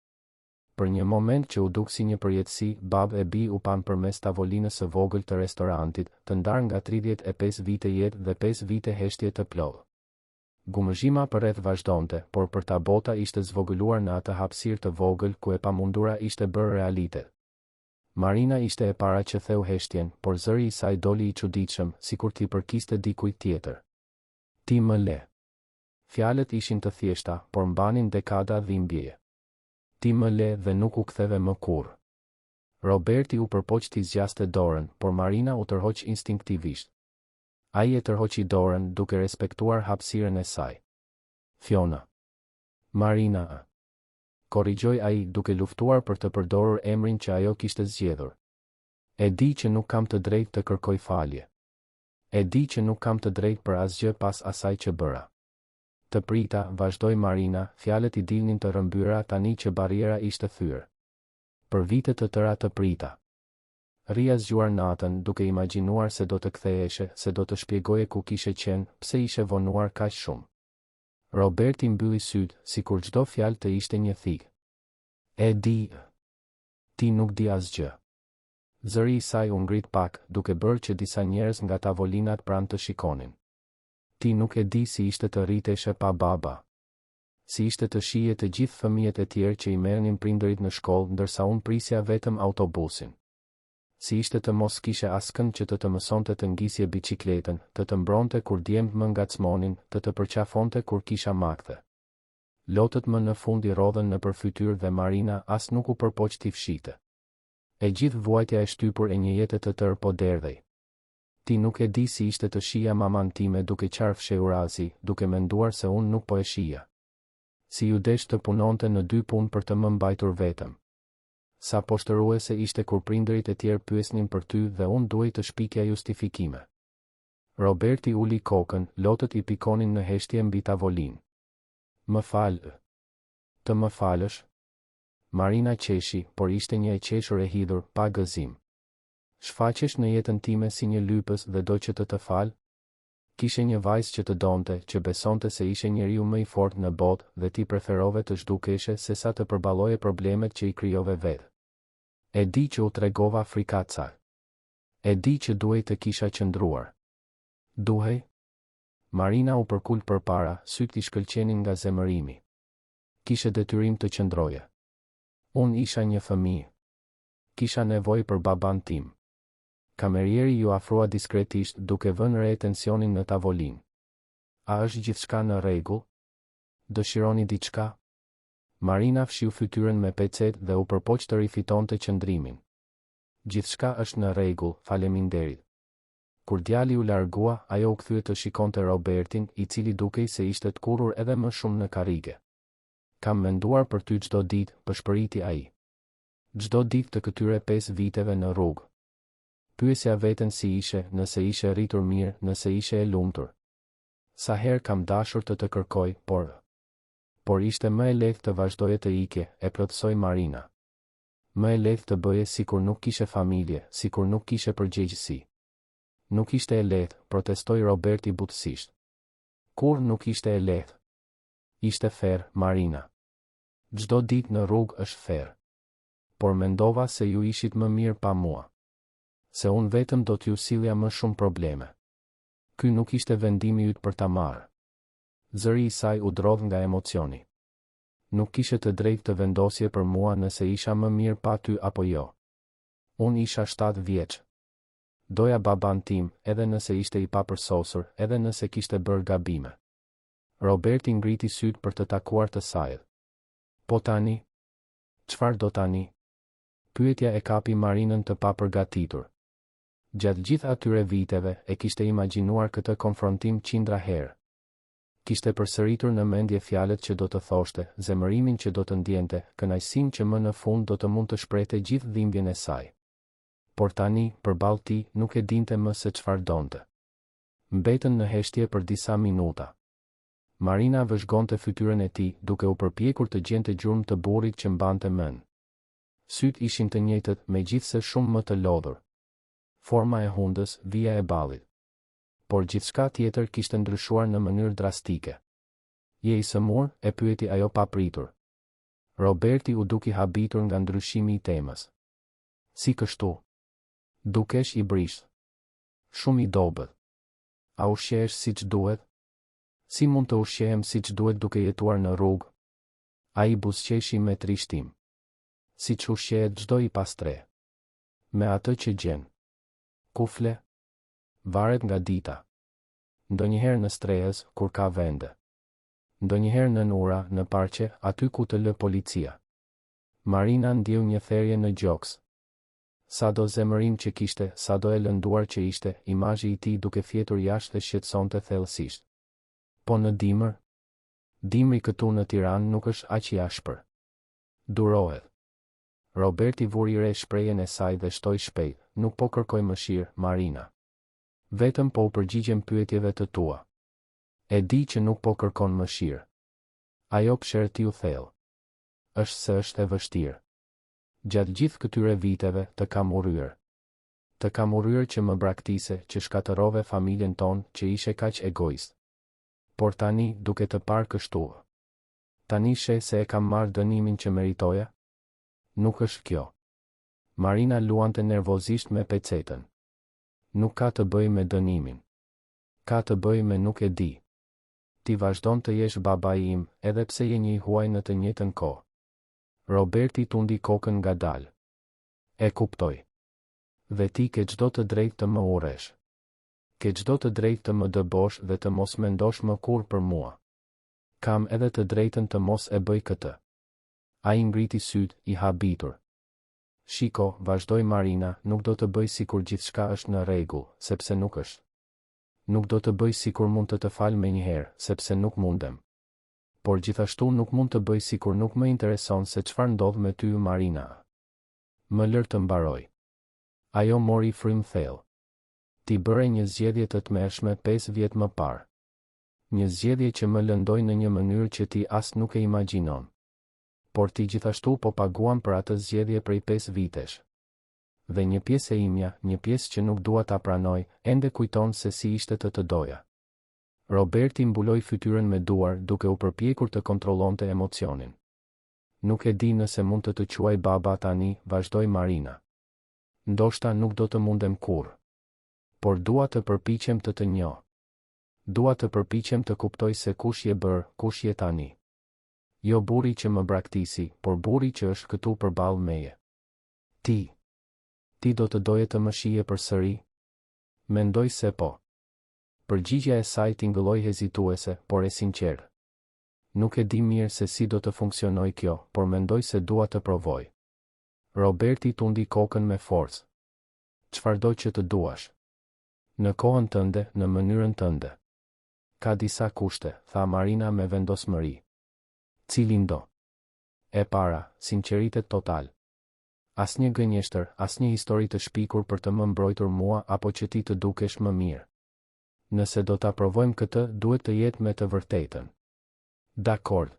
Për një moment që u duk si një përjetësi, babë e bijë u panë përmes tavolinës së vogël të restorantit, të ndarë nga 35 vite jetë dhe 5 vite heshtje të plotë. Gumëzhima përreth vazhdonte, por për ta bota ishte zvogëluar në atë hapësirë të vogël ku e pamundura ishte bërë realitet. Marina ishte e para që theu heshtjen, por zëri i saj doli i çuditshëm, sikur t'i përkiste dikujt tjetër. Ti më le. Fjalët ishin të thjeshta, por mbanin dekada dhimbjeje. Ti më le dhe nuk u ktheve më kurrë. Roberti u përpoq t'i zgjaste dorën, por Marina u tërhoq instinktivisht. Ai e tërhoqi dorën, duke respektuar hapësirën e saj. Fiona. Marina ë. Korrigjoi ai, duke luftuar për të përdorur emrin që ajo kishte zgjedhur. E di që nuk kam të drejtë të kërkoj falje. E di që nuk kam të drejtë për asgjë pas asaj që bëra. Të prita, vazhdoi Marina, fjalët i dilnin të rrëmbyera tani që barriera ishte thyer. Për vite të tëra të prita. Rrija zgjuar natën, duke imagjinuar se do të ktheheshe, se do të shpjegoje ku kishe qenë, pse ishe vonuar kaq shumë. Roberti mbylli sytë, sikur çdo fjalë të ishte një thikë. E di. Ti nuk di asgjë. Zëri i saj u ngrit pak, duke bërë që disa njerëz nga tavolinat pranë të shikonin. Ti nuk e di si ishte të rriteshe pa baba. Si ishte të shihje të gjithë fëmijët e tjerë që i merrnin prindërit në shkollë ndërsa unë prisja vetëm autobusin. Si ishte të mos kishe askënd që të të mësonte të ngisje biçikletën, të të mbronte kur djemtë më ngacmonin, të të përqafonte kur kisha makthe. Lotët më në fund i rrodhën nëpër fytyrë dhe Marina as nuk u përpoq t'i fshihte. E gjithë vuajtja e shtypur e një jete të tërë po derdhej. Ti nuk e di si ishte të shihja mamanë time duke qarë fshehurazi, duke menduar se unë nuk po e shihja. Si iu desh të punonte në dy punë për të më mbajtur vetëm. Sa poshtëruese ishte kur prindërit e tjerë pyesnin për ty dhe unë duhej të shpikja justifikime. Roberti uli kokën, lotët i pikonin në heshtje mbi tavolinë. Më fal. Të më falësh? Marina qeshi, por ishte një e qeshur e hidhur, pa gëzim. Shfaqesh në jetën time si një lypës dhe do që të të fal? Kishe një vajzë që të donte, që besonte se ishe njeriu më i fortë në botë dhe ti preferove të zhdukeshe sesa të përballoje problemet që i krijove vetë. E di që u tregova frikacak. E di që duhej të kisha qëndruar. Duhej? Marina u përkul përpara, sytë i shkëlqenin nga zemërimi. Kishe detyrim të qëndroje. Unë isha një fëmijë. Kisha nevojë për babanë tim. Kamerieri iu afrua diskretisht duke vënë re tensionin në tavolinë. A është gjithçka në rregull? Dëshironi diçka? Marina fshiu fytyrën me pecetë dhe u përpoq të rifitonte qëndrimin. Gjithçka është në rregull, faleminderit. Kur djali u largua, ajo u kthye të shikonte Robertin, i cili dukej se ishte tkurrur edhe më shumë në karrige. Kam menduar për ty çdo ditë, pëshpëriti ai. Çdo ditë të këtyre pesë viteve në rrugë. Pyesja veten si ishe, nëse ishe rritur mirë, nëse ishe e lumtur. Sa herë kam dashur të të kërkoj, por. Por ishte më e lehtë të vazhdoje të ikje, e plotësoi Marina. Më e lehtë të bëje sikur nuk kishe familje, sikur nuk kishe përgjegjësi. Nuk ishte e lehtë, protestoi Roberti butësisht. Kurrë nuk ishte e lehtë. Ishte ferr, Marina. Çdo ditë në rrugë është ferr. Por mendova se ju ishit më mirë pa mua. Se unë vetëm do t'ju sillja më shumë probleme. Ky nuk ishte vendimi yt për ta marrë. Zëri i saj u drodh nga emocioni. Nuk kishe të drejtë të vendosje për mua nëse isha më mirë pa ty apo jo. Unë isha shtatë vjeç. Doja babanë tim, edhe nëse ishte i papërsosur, edhe nëse kishte bërë gabime. Roberti ngriti sytë për të takuar të sajët. Po tani? Çfarë do tani? Pyetja e kapi Marinën të papërgatitur. Gjatë gjithë atyre viteve, e kishte imagjinuar këtë konfrontim qindra herë. Kishte përsëritur në mendje fjalët që do të thoshte, zemërimin që do të ndjente, kënaqësinë që më në fund do të mund të shprehte gjithë dhimbjen e saj. Por tani, përballë tij, nuk e dinte më se çfarë donte. Mbetën në heshtje për disa minuta. Marina vëzhgonte fytyrën e tij, duke u përpjekur të gjente gjurmë të burrit që mbante mend. Sytë ishin të njëjtët, megjithëse shumë më të lodhur. Forma e hundës, vija e ballit. Por gjithçka tjetër kishte ndryshuar në mënyrë drastike. Je i sëmurë? e pyeti ajo papritur. Roberti u duk i habitur nga ndryshimi i temës. Si kështu? Dukesh i brishtë. Shumë i dobët. A ushqehesh siç duhet? Si mund të ushqehem siç duhet duke jetuar në rrugë? Ai buzëqeshi me trishtim. Siç ushqehet çdo i pastrehë. Me atë që gjen. Ku fle? Varet nga dita. Ndonjëherë në strehëz, kur ka vende. Ndonjëherë nën ura, në parqe, aty ku të lë policia. Marina ndjeu një therje në gjoks. Sado zemërim që kishte, sado e lënduar që ishte, imazhi i tij duke fjetur jashtë e shqetësonte thellësisht. Po në dimër? Dimri këtu në Tiranë nuk është aq i ashpër. Durohet. Roberti vuri re shprehjen e saj dhe shtoi shpejt, Nuk po kërkoj mëshirë, Marina. Vetëm po u përgjigjem pyetjeve të tua. E di që nuk po kërkon mëshirë. Ajo psherëtiu thellë. Është se është e vështirë. Gjatë gjithë këtyre viteve, të kam urryer. Të kam urryer që më braktise, që shkatërrove familjen tonë, që ishe kaq egoist. Por tani, duke të parë kështu. Tani sheh se e kam marrë dënimin që meritoja? Nuk është kjo. Marina luante nervozisht me pecetën. Nuk ka të bëjë me dënimin. Ka të bëjë me nuk e di. Ti vazhdon të jesh babai im, edhe pse je një i huaj në të njëjtën kohë. Roberti tundi kokën ngadalë. E kuptoj. Dhe ti ke çdo të drejtë të më urresh. Ke çdo të drejtë të më dëbosh dhe të mos mendosh më kurrë për mua. Kam edhe të drejtën të mos e bëj këtë. Ai ngriti sytë, i habitur. Shiko, vazhdoi Marina, nuk do të bëj sikur gjithçka është në rregull, sepse nuk është. Nuk do të bëj sikur mund të të fal menjëherë, sepse nuk mundem. Por gjithashtu nuk mund të bëj sikur nuk më intereson se çfarë ndodh me ty Marina. Më lër të mbaroj. Ajo mori frymë thellë. Ti bëre një zgjedhje të tmerrshme pesë vjet më parë. Një zgjedhje që më lëndoi në një mënyrë që ti as nuk e imagjinon. Por ti gjithashtu po paguan për atë zgjedhje prej pesë vitesh. Dhe një pjesë e imja, një pjesë që nuk dua ta pranoj, ende kujton se si ishte të të doja. Roberti mbuloi fytyrën me duar duke u përpjekur të kontrollonte emocionin. Nuk e di nëse mund të të quaj baba tani, vazhdoi Marina. Ndoshta nuk do të mundem kurrë. Por dua të përpiqem të të njoh. Dua të përpiqem të kuptoj se kush je bërë, kush je tani. Jo burri që më braktisi, por burri që është këtu përballë meje. Ti. Ti do të doje të më shihje përsëri? Mendoj se po. Përgjigja e saj tingëlloi hezituese, por e sinqertë. Nuk e di mirë se si do të funksionojë kjo, por mendoj se dua të provoj. Roberti tundi kokën me forcë. Çfarëdo që të duash. Në kohën tënde, në mënyrën tënde. Ka disa kushte, tha Marina me vendosmëri. Cilindo? E para, sinqeritet total. Asnjë gënjeshtër, asnjë histori të shpikur për të më mbrojtur mua apo që ti të dukesh më mirë. Nëse do ta provojmë këtë, duhet të jetë me të vërtetën. Dakord.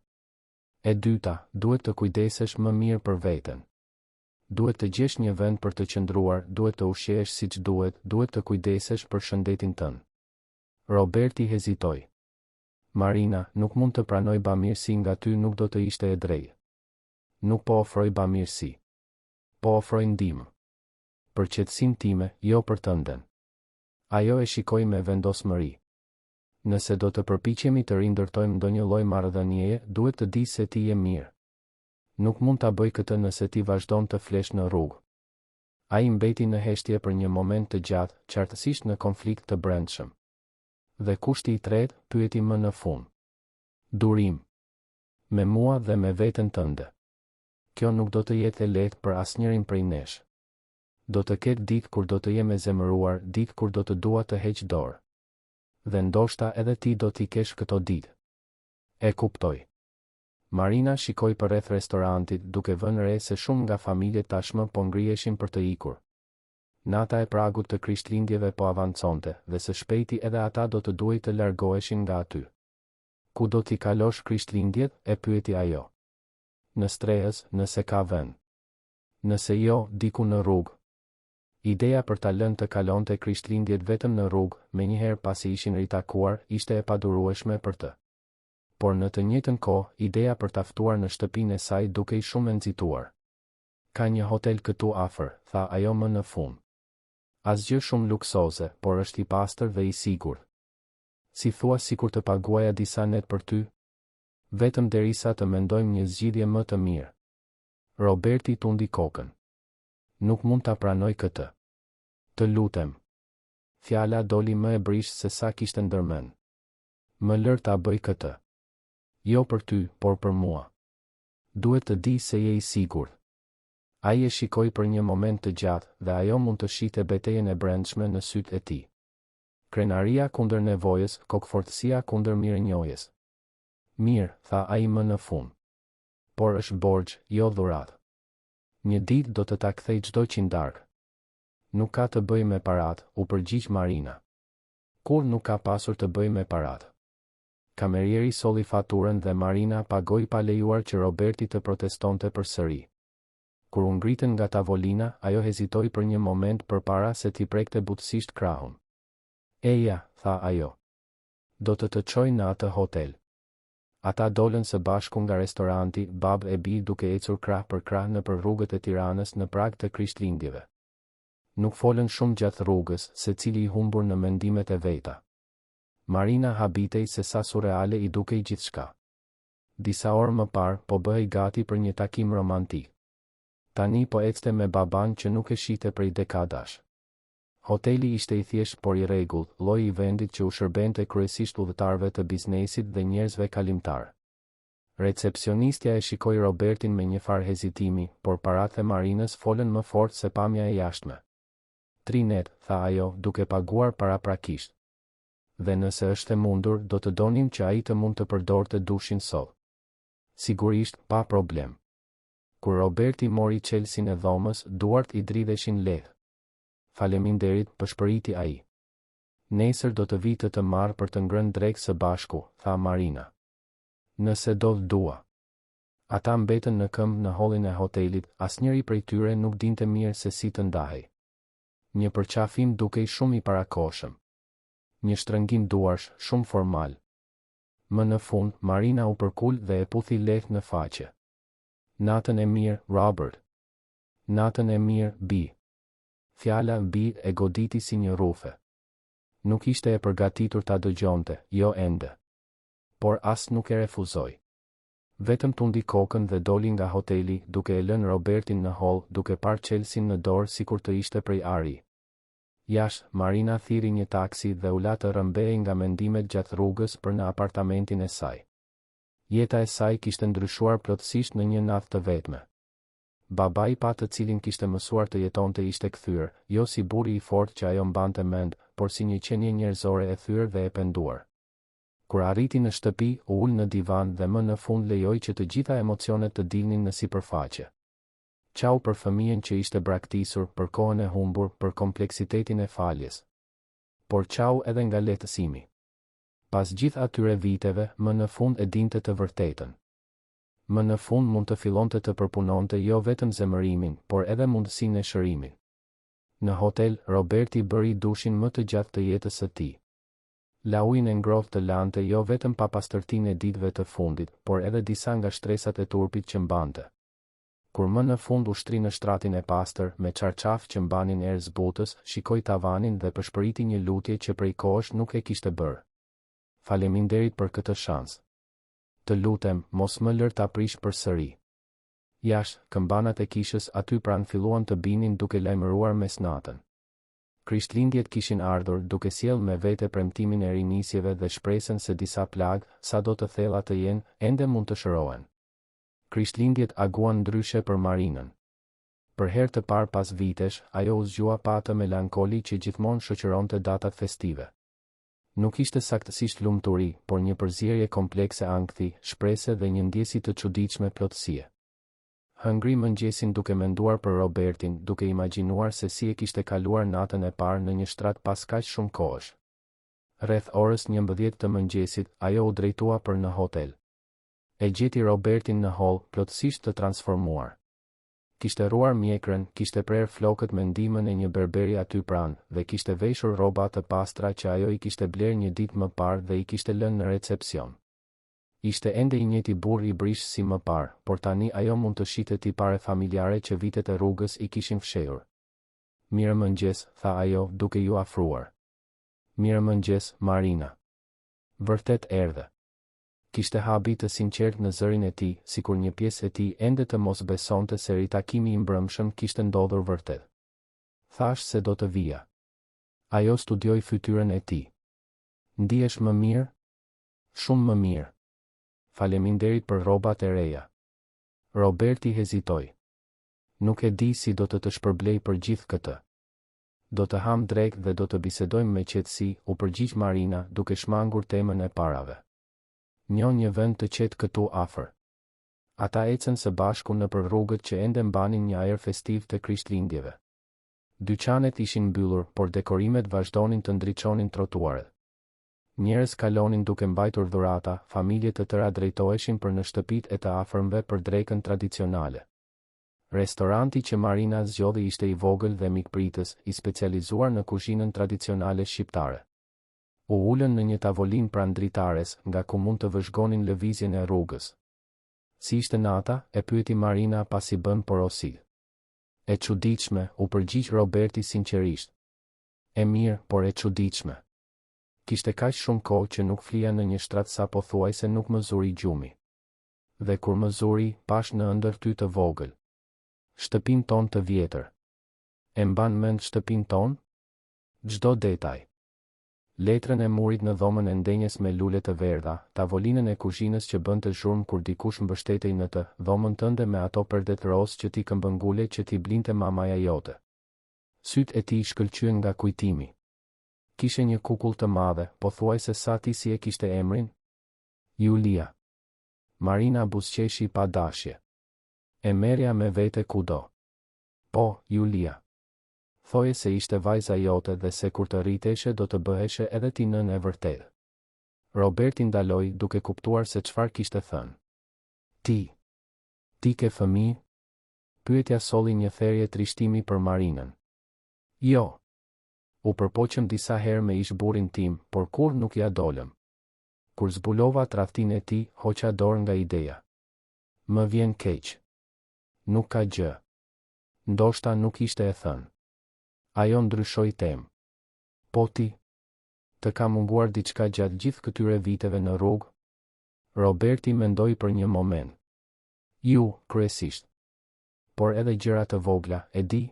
E dyta, duhet të kujdesesh më mirë për veten. Duhet të gjesh një vend për të qëndruar, duhet të ushqehesh siç duhet, duhet të kujdesesh për shëndetin tënd. Roberti hezitoi. Marina, nuk mund të pranoj bamirësi nga ty nuk do të ishte e drejtë. Nuk po ofroj bamirësi. Po ofroj ndihmë. Për qetësinë time, jo për tënden. Ajo e shikoi me vendosmëri. Nëse do të përpiqemi të rindërtojmë ndonjë lloj marrëdhënieje, duhet të di se ti je mirë. Nuk mund ta bëj këtë nëse ti vazhdon të flesh në rrugë. Ai mbeti në heshtje për një moment të gjatë, qartësisht në konflikt të brendshëm. Dhe kushti i tretë, pyeti më në fund. Durim. Me mua dhe me veten tënde. Kjo nuk do të jetë e lehtë për asnjërin prej nesh. Do të ketë ditë kur do të jem e zemëruar, ditë kur do të dua të heq dorë. Dhe ndoshta edhe ti do t'i kesh këto ditë. E kuptoj. Marina shikoi përreth restorantit, duke vënë re se shumë nga familjet tashmë po ngriheshin për të ikur. Nata e pragut të Krishtlindjeve po avanconte, dhe së shpejti edhe ata do të duhej të largoheshin nga aty. Ku do t'i kalosh Krishtlindjet? e pyeti ajo. Në strehëz, nëse ka vend. Nëse jo, diku në rrugë. Ideja për ta lënë të kalonte Krishtlindjet vetëm në rrugë, menjëherë pasi ishin ritakuar, ishte e padurueshme për të. Por në të njëjtën kohë, ideja për ta ftuar në shtëpinë e saj dukej shumë e nxituar. Ka një hotel këtu afër, tha ajo më në fund. Asgjë shumë luksoze, por është i pastër dhe i sigurt. Si thua sikur të paguaja disa net për ty? Vetëm derisa të mendojmë një zgjidhje më të mirë. Roberti tundi kokën. Nuk mund ta pranoj këtë. Të lutem. Fjala doli më e brishtë se sa kishte ndërmend. Më lër ta bëj këtë. Jo për ty, por për mua. Duhet të di se je i sigurt. Ai e shikoi për një moment të gjatë, dhe ajo mund të shihte betejën e brendshme në sytë e tij. Krenaria kundër nevojës, kokëfortësia kundër mirënjohjes. Mirë, tha ai më në fund. Por është borxh, jo dhuratë. Një ditë do të ta kthej çdo qindarkë. Nuk ka të bëjë me paratë, u përgjigj Marina. Kurrë nuk ka pasur të bëjë me paratë. Kamerieri solli faturën dhe Marina pagoi pa lejuar që Roberti të protestonte përsëri. Kur u ngritën nga tavolina, ajo hezitoi për një moment përpara se t'i prekte butësisht krahun. Eja, tha ajo. Do të të çoj në atë hotel. Ata dolën së bashku nga restoranti, babë e bijë duke ecur krah për krah nëpër rrugët e Tiranës në prag të Krishtlindjeve. Nuk folën shumë gjatë rrugës, secili i humbur në mendimet e veta. Marina habitej se sa surreale i dukej gjithçka. Disa orë më parë, po bëhej gati për një takim romantik. Tani po ecte me babanë që nuk e shihte prej dekadash. Hoteli ishte i thjeshtë por i rregullt, lloji i vendit që u shërbente kryesisht udhëtarëve të biznesit dhe njerëzve kalimtarë. Recepsionistja e shikoi Robertin me njëfarë hezitimi, por paratë e Marinës folën më fort se pamja e jashtme. Tri net, tha ajo, duke paguar paraprakisht. Dhe nëse është e mundur, do të donim që ai të mund të përdorte dushin sot. Sigurisht, pa problem. Kur Roberti mori çelësin e dhomës, duart i dridheshin lehtë. Faleminderit, pëshpëriti ai. Nesër do të vij të të marr për të ngrënë drekë së bashku, tha Marina. Nëse do të dua. Ata mbetën në këmbë në hollin e hotelit, asnjëri prej tyre nuk dinte mirë se si të ndahej. Një përqafim dukej shumë i parakohshëm. Një shtrëngim duarsh, shumë formal. Më në fund, Marina u përkul dhe e puthi lehtë në faqe. Natën e mirë, Robert. Natën e mirë, bijë. Fjala bijë e goditi si një rrufe. Nuk ishte e përgatitur ta dëgjonte, jo ende. Por as nuk e refuzoi. Vetëm tundi kokën dhe doli nga hoteli, duke e lënë Robertin në holl, duke parë çelësin në dorë sikur të ishte prej ari. Jashtë, Marina thirri një taksi dhe u la të rrëmbehej nga mendimet gjatë rrugës për në apartamentin e saj. Jeta e saj kishte ndryshuar plotësisht në një natë të vetme. Babai pa të cilin kishte mësuar të jetonte ishte kthyer, jo si burri i fortë që ajo mbante mend, por si një qenie njerëzore e thyer dhe e penduar. Kur arriti në shtëpi, u ul në divan dhe më në fund lejoi që të gjitha emocionet të dilnin në sipërfaqe. Qau për fëmijën që ishte braktisur, për kohën e humbur, për kompleksitetin e faljes. Por qau edhe nga lehtësimi. Pas gjithë atyre viteve, më në fund e dinte të vërtetën. Më në fund mund të fillonte të përpunonte jo vetëm zemërimin, por edhe mundësinë e shërimit. Në hotel, Roberti bëri dushin më të gjatë të jetës së tij. La ujin e ngrohtë të lante jo vetëm papastërtinë e ditëve të fundit, por edhe disa nga shtresat e turpit që mbante. Kur më në fund u shtri në shtratin e pastër, me çarçafë që mbanin erë zbutës, shikoi tavanin dhe pëshpëriti një lutje që prej kohësh nuk e kishte bërë. Faleminderit për këtë shans. Të lutem, mos më lër ta prish përsëri. Jashtë, këmbanat e kishës aty pranë filluan të binin duke lajmëruar mesnatën. Krishtlindjet kishin ardhur, duke sjellë me vete premtimin e rinisjeve dhe shpresën se disa plagë, sado të thella të jenë, ende mund të shërohen. Krishtlindjet aguan ndryshe për Marinën. Për herë të parë pas vitesh, ajo u zgjua pa atë melankoli që gjithmonë shoqëronte datat festive. Nuk ishte saktësisht lumturi, por një përzierje komplekse ankthi, shprese dhe një ndjesi të çuditshme plotësie. Hëngri mëngjesin duke menduar për Robertin, duke imagjinuar se si e kishte kaluar natën e parë në një shtrat pas kaq shumë kohësh. Rreth orës 11 të mëngjesit, ajo u drejtua për në hotel. E gjeti Robertin në holl, plotësisht të transformuar. Kishte rruar mjekrën, kishte prerë flokët me ndihmën e një berberi aty pranë, dhe kishte veshur rroba të pastra që ajo i kishte blerë një ditë më parë dhe i kishte lënë në recepsion. Ishte ende i njëjti burrë i brishtë si më parë, por tani ajo mund të shihte tipare familjare që vitet e rrugës i kishin fshehur. Mirëmëngjes, tha ajo, duke iu afruar. Mirëmëngjes, Marina. Vërtet erdhe. Kishte habi të sinqertë në zërin e tij, sikur një pjesë e tij ende të mos besonte se ritakimi i mbrëmshëm kishte ndodhur vërtet. Thashë se do të vija. Ajo studioi fytyrën e tij. Ndihesh më mirë? Shumë më mirë. Faleminderit për rrobat e reja. Roberti hezitoi. Nuk e di si do të të shpërblej për gjithë këtë. Do të hamë drekë dhe do të bisedojmë me qetësi, u përgjigj Marina, duke shmangur temën e parave. Njoh një vend të qetë këtu afër. Ata ecën së bashku nëpër rrugët që ende mbanin një ajër festiv të Krishtlindjeve. Dyqanet ishin mbyllur, por dekorimet vazhdonin të ndriçonin trotuaret. Njerëz kalonin duke mbajtur dhurata, familje të tëra drejtoheshin për në shtëpitë e të afërmve për drekën tradicionale. Restoranti që Marina zgjodhi ishte i vogël dhe mikpritës, i specializuar në kuzhinën tradicionale shqiptare. U ulën në një tavolinë pranë dritares, nga ku mund të vëzhgonin lëvizjen e rrugës. Si ishte nata? e pyeti Marina pasi bënë porositë. E çuditshme, u përgjigj Roberti sinqerisht. E mirë, por e çuditshme. Kishte kaq shumë kohë që nuk flija në një shtrat sa pothuajse nuk më zuri gjumi. Dhe kur më zuri, pashë në ëndërr ty të vogël. Shtëpinë tonë të vjetër. E mban mend shtëpinë tonë? Çdo detaj. Letrën e murit në dhomën e ndenjes me lule të verdha, tavolinën e kuzhinës që bënte zhurmë kur dikush mbështetej në të, dhomën tënde me ato perdet rozë që ti këmbëngule që t'i blinte mamaja jote. Sytë e tij shkëlqyen nga kujtimi. Kishe një kukull të madhe, pothuajse sa ti si e kishte emrin? Julia. Marina buzëqeshi pa dashje. E merrja me vete kudo. Po, Julia. Thoje se ishte vajza jote dhe se kur të rriteshe do të bëheshe edhe ti nënë e vërtetë. Roberti ndaloi, duke kuptuar se çfarë kishte thënë. Ti. Ti ke fëmijë? Pyetja solli një therje trishtimi për Marinën. Jo. U përpoqëm disa herë me ish-burrin tim, por kurrë nuk ia dolëm. Kur zbulova tradhtinë e tij, hoqa dorë nga ideja. Më vjen keq. Nuk ka gjë. Ndoshta nuk ishte e thënë. Ajo ndryshoi temë. Po ti? Të ka munguar diçka gjatë gjithë këtyre viteve në rrugë? Roberti mendoi për një moment. Ju, kryesisht. Por edhe gjëra të vogla, e di?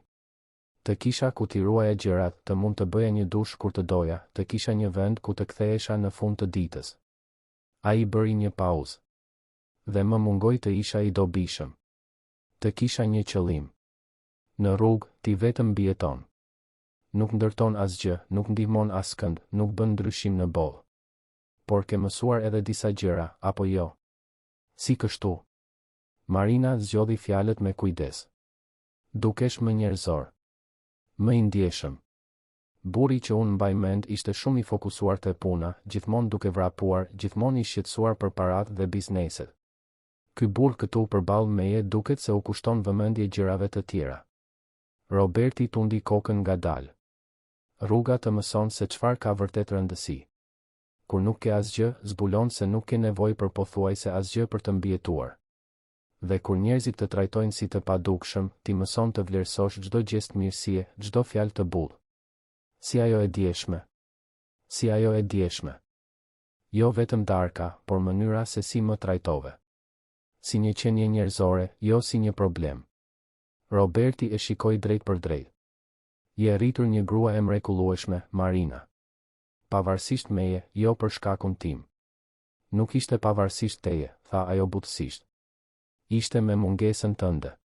Të kisha ku t'i ruaja gjërat, të mund të bëja një dush kur të doja, të kisha një vend ku të kthehesha në fund të ditës. Ai bëri një pauzë. Dhe më mungoi të isha i dobishëm. Të kisha një qëllim. Në rrugë, ti vetëm mbijeton. Nuk ndërton asgjë, nuk ndihmon askënd, nuk bën ndryshim në botë. Por ke mësuar edhe disa gjëra, apo jo? Si kështu? Marina zgjodhi fjalët me kujdes. Dukesh më njerëzor. Më i ndjeshëm. Burri që unë mbaj mend ishte shumë i fokusuar te puna, gjithmonë duke vrapuar, gjithmonë i shqetësuar për paratë dhe bizneset. Ky burrë këtu përballë meje duket se u kushton vëmendje gjërave të tjera. Roberti tundi kokën ngadalë. Rruga të mëson se çfarë ka vërtet rëndësi. Kur nuk ke asgjë, zbulon se nuk ke nevojë për pothuajse asgjë për të mbijetuar. Dhe kur njerëzit të trajtojnë si të padukshëm, ti mëson të vlerësosh çdo gjest mirësie, çdo fjalë të butë. Si ajo e djeshme. Si ajo e djeshme. Jo vetëm darka, por mënyra se si më trajtove. Si një qenie njerëzore, jo si një problem. Roberti e shikoi drejtpërdrejt. Je rritur një grua e mrekullueshme, Marina. Pavarësisht meje, jo për shkakun tim. Nuk ishte pavarësisht teje, tha ajo butësisht. Ishte me mungesën tënde.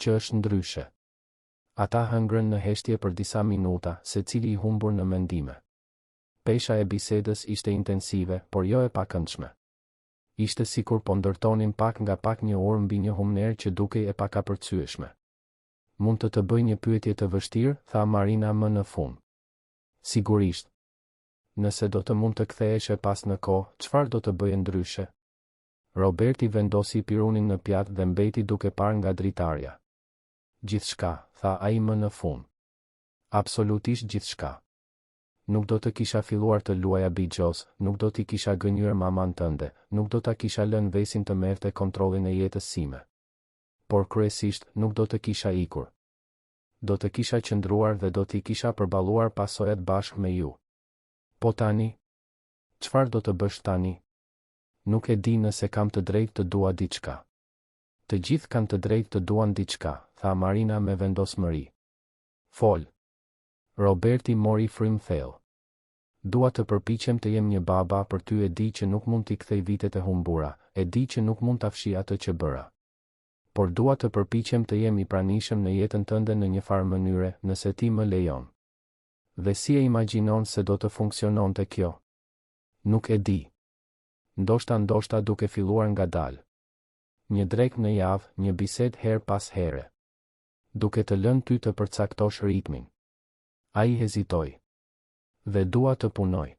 Që është ndryshe. Ata hëngrën në heshtje për disa minuta, secili i humbur në mendime. Pesha e bisedës ishte intensive, por jo e pakëndshme. Ishte sikur po ndërtonin pak nga pak një urë mbi një humnerë që dukej e pakapërcyeshme. Mund të të bëj një pyetje të vështirë, tha Marina më në fund. Sigurisht. Nëse do të mund të ktheheshe pas në kohë, çfarë do të bëje ndryshe? Roberti vendosi pirunin në pjatë dhe mbeti duke parë nga dritarja. Gjithçka, tha ai më në fund. Absolutisht gjithçka. Nuk do të kisha filluar të luaja bixhoz, nuk do t'i kisha gënjyer mamanë tënde, nuk do ta kisha lënë Vesin të merrte kontrollin e jetës sime. Por kryesisht, nuk do të kisha ikur. Do të kisha qëndruar dhe do t'i kisha përballuar pasojat bashkë me ju. Po tani? Çfarë do të bësh tani? Nuk e di nëse kam të drejtë të dua diçka. Të gjithë kanë të drejtë të duan diçka, tha Marina me vendosmëri. Fol. Roberti mori frymë thellë. Dua të përpiqem të jem një baba për ty e di që nuk mund t'i kthej vitet e humbura, e di që nuk mund ta fshij atë që bëra. Por dua të përpiqem të jem i pranishëm në jetën tënde në një farë mënyre, nëse ti më lejon. Dhe si e imagjinon se do të funksiononte kjo? Nuk e di. Ndoshta ndoshta duke filluar ngadalë. Një drekë në javë, një bisedë herë pas here. Duke të lënë ty të përcaktosh ritmin. Ai hezitoi. Dhe dua të punoj.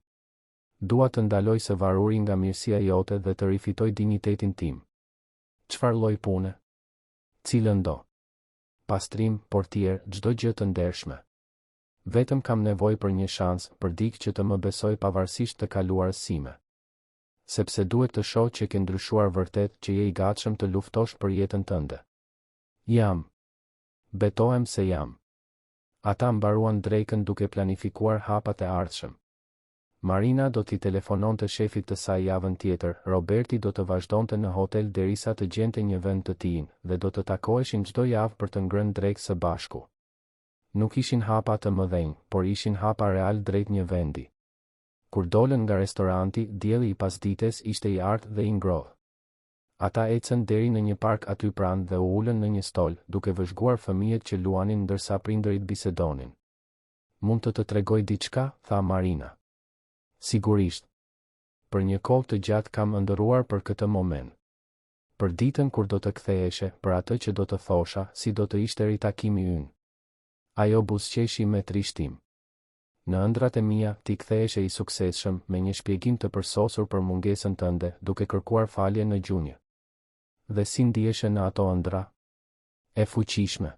Dua të ndaloj së varuri nga mirësia jote dhe të rifitoj dinjitetin tim. Çfarë lloj pune? Cilëndo. Pastrim, portier, çdo gjë të ndershme. Vetëm kam nevojë për një shans, për dikë që të më besojë pavarësisht të kaluarës sime. Sepse duhet të shoh që ke ndryshuar vërtet, që je i gatshëm të luftosh për jetën tënde. Jam. Betohem se jam. Ata mbaruan drekën duke planifikuar hapat e ardhshëm. Marina do t'i telefononte shefit të saj javën tjetër, Roberti do të vazhdonte në hotel derisa të gjente një vend të tijin, dhe do të takoheshin çdo javë për të ngrënë drekë së bashku. Nuk ishin hapa të mëdhenj, por ishin hapa realë drejt një vendi. Kur dolën nga restoranti, dielli i pasdites ishte i artë dhe i ngrohtë. Ata ecën deri në një park aty pranë dhe u ulën në një stol, duke vëzhguar fëmijët që luanin ndërsa prindërit bisedonin. Mund të të tregoj diçka, tha Marina. Sigurisht. Për një kohë të gjatë kam ëndërruar për këtë moment. Për ditën kur do të ktheheshe, për atë që do të thosha, si do të ishte ritakimi ynë. Ajo buzëqeshi me trishtim. Në ëndrrat e mia, ti ktheheshe i suksesshëm, me një shpjegim të përsosur për mungesën tënde, duke kërkuar falje në gjunjë. Dhe si ndiheshe në ato ëndrra? E fuqishme.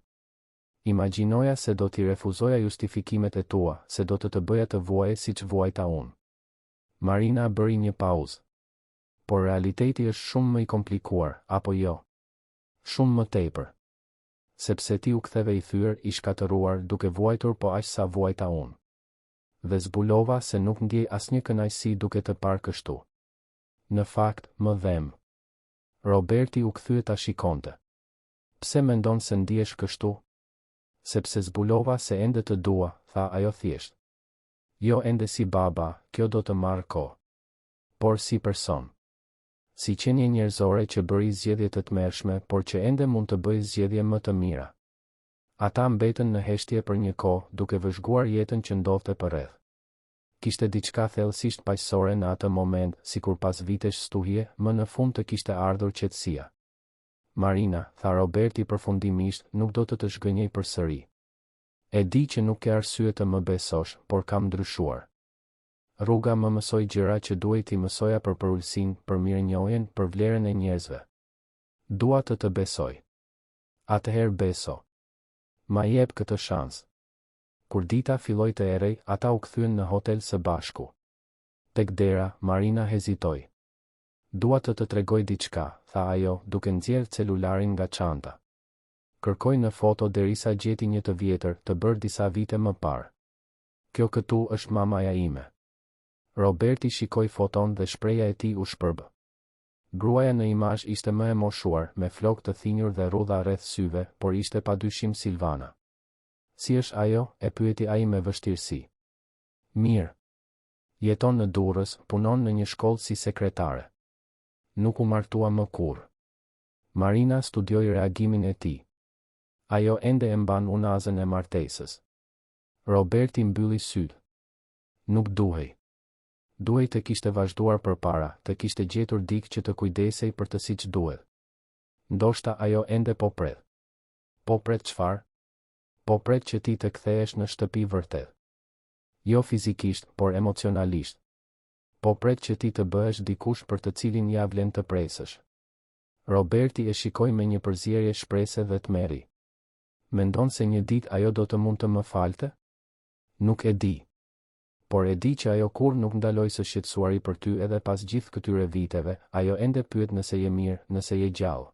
Imagjinoja se do t'i refuzoja justifikimet e tua, se do të të bëja të vuaje siç vuajta unë. Marina bëri një pauzë. Por realiteti është shumë më i komplikuar, apo jo? Shumë më tepër. Sepse ti u ktheve i thyer, i shkatërruar, duke vuajtur po aq sa vuajta unë. Dhe zbulova se nuk ndjej asnjë kënaqësi duke të parë kështu. Në fakt, më dhemb. Roberti u kthye ta shikonte. Pse mendon se ndihesh kështu? Sepse zbulova se ende të dua, tha ajo thjesht. Jo ende si baba, kjo do të marrë kohë. Por si person. Si qenie njerëzore që bëri zgjedhje të tmerrshme, por që ende mund të bëjë zgjedhje më të mira. Ata mbetën në heshtje për një kohë, duke vëzhguar jetën që ndodhte përreth. Kishte diçka thellësisht paqësore në atë moment, sikur pas vitesh stuhie, më në fund të kishte ardhur qetësia. Marina, tha Roberti përfundimisht, nuk do të të zhgënjej përsëri. E di që nuk ke arsye të më besosh, por kam ndryshuar. Rruga më mësoi gjëra që duhej t'i mësoja për përulësinë, për mirënjohjen, për vlerën e njerëzve. Dua të të besoj. Atëherë beso. Ma jep këtë shans. Kur dita filloi të errej, ata u kthyen në hotel së bashku. Tek dera, Marina hezitoi. Dua të të tregoj diçka, tha ajo, duke nxjerrë celularin nga çanta. Kërkoi në foto derisa gjeti një të vjetër, të bërë disa vite më parë. Kjo këtu është mamaja ime. Roberti shikoi foton dhe shprehja e tij u shpërbë. Gruaja në imazh ishte më e moshuar, me flokë të thinjur dhe rrudha rreth syve, por ishte padyshim Silvana. Si është ajo? e pyeti ai me vështirësi. Mirë. Jeton në Durrës, punon në një shkollë si sekretare. Nuk u martua më kurrë. Marina studioi reagimin e tij. Ajo ende e mban unazën e martesës. Roberti mbylli sytë. Nuk duhej. Duhej të kishte vazhduar përpara, të kishte gjetur dikë që të kujdesej për të siç duhet. Ndoshta ajo ende po pret. Po pret çfarë? Po pret që ti të kthehesh në shtëpi vërtet. Jo fizikisht, por emocionalisht. Po pret që ti të bëhesh dikush për të cilin ia vlen të presësh. Roberti e shikoi me një përzierje shprese dhe tmerri. Mendon se një ditë ajo do të mund të më falte? Nuk e di. Por e di që ajo kurrë nuk ndaloi së shqetësuari për ty edhe pas gjithë këtyre viteve, ajo ende pyet nëse je mirë, nëse je gjallë.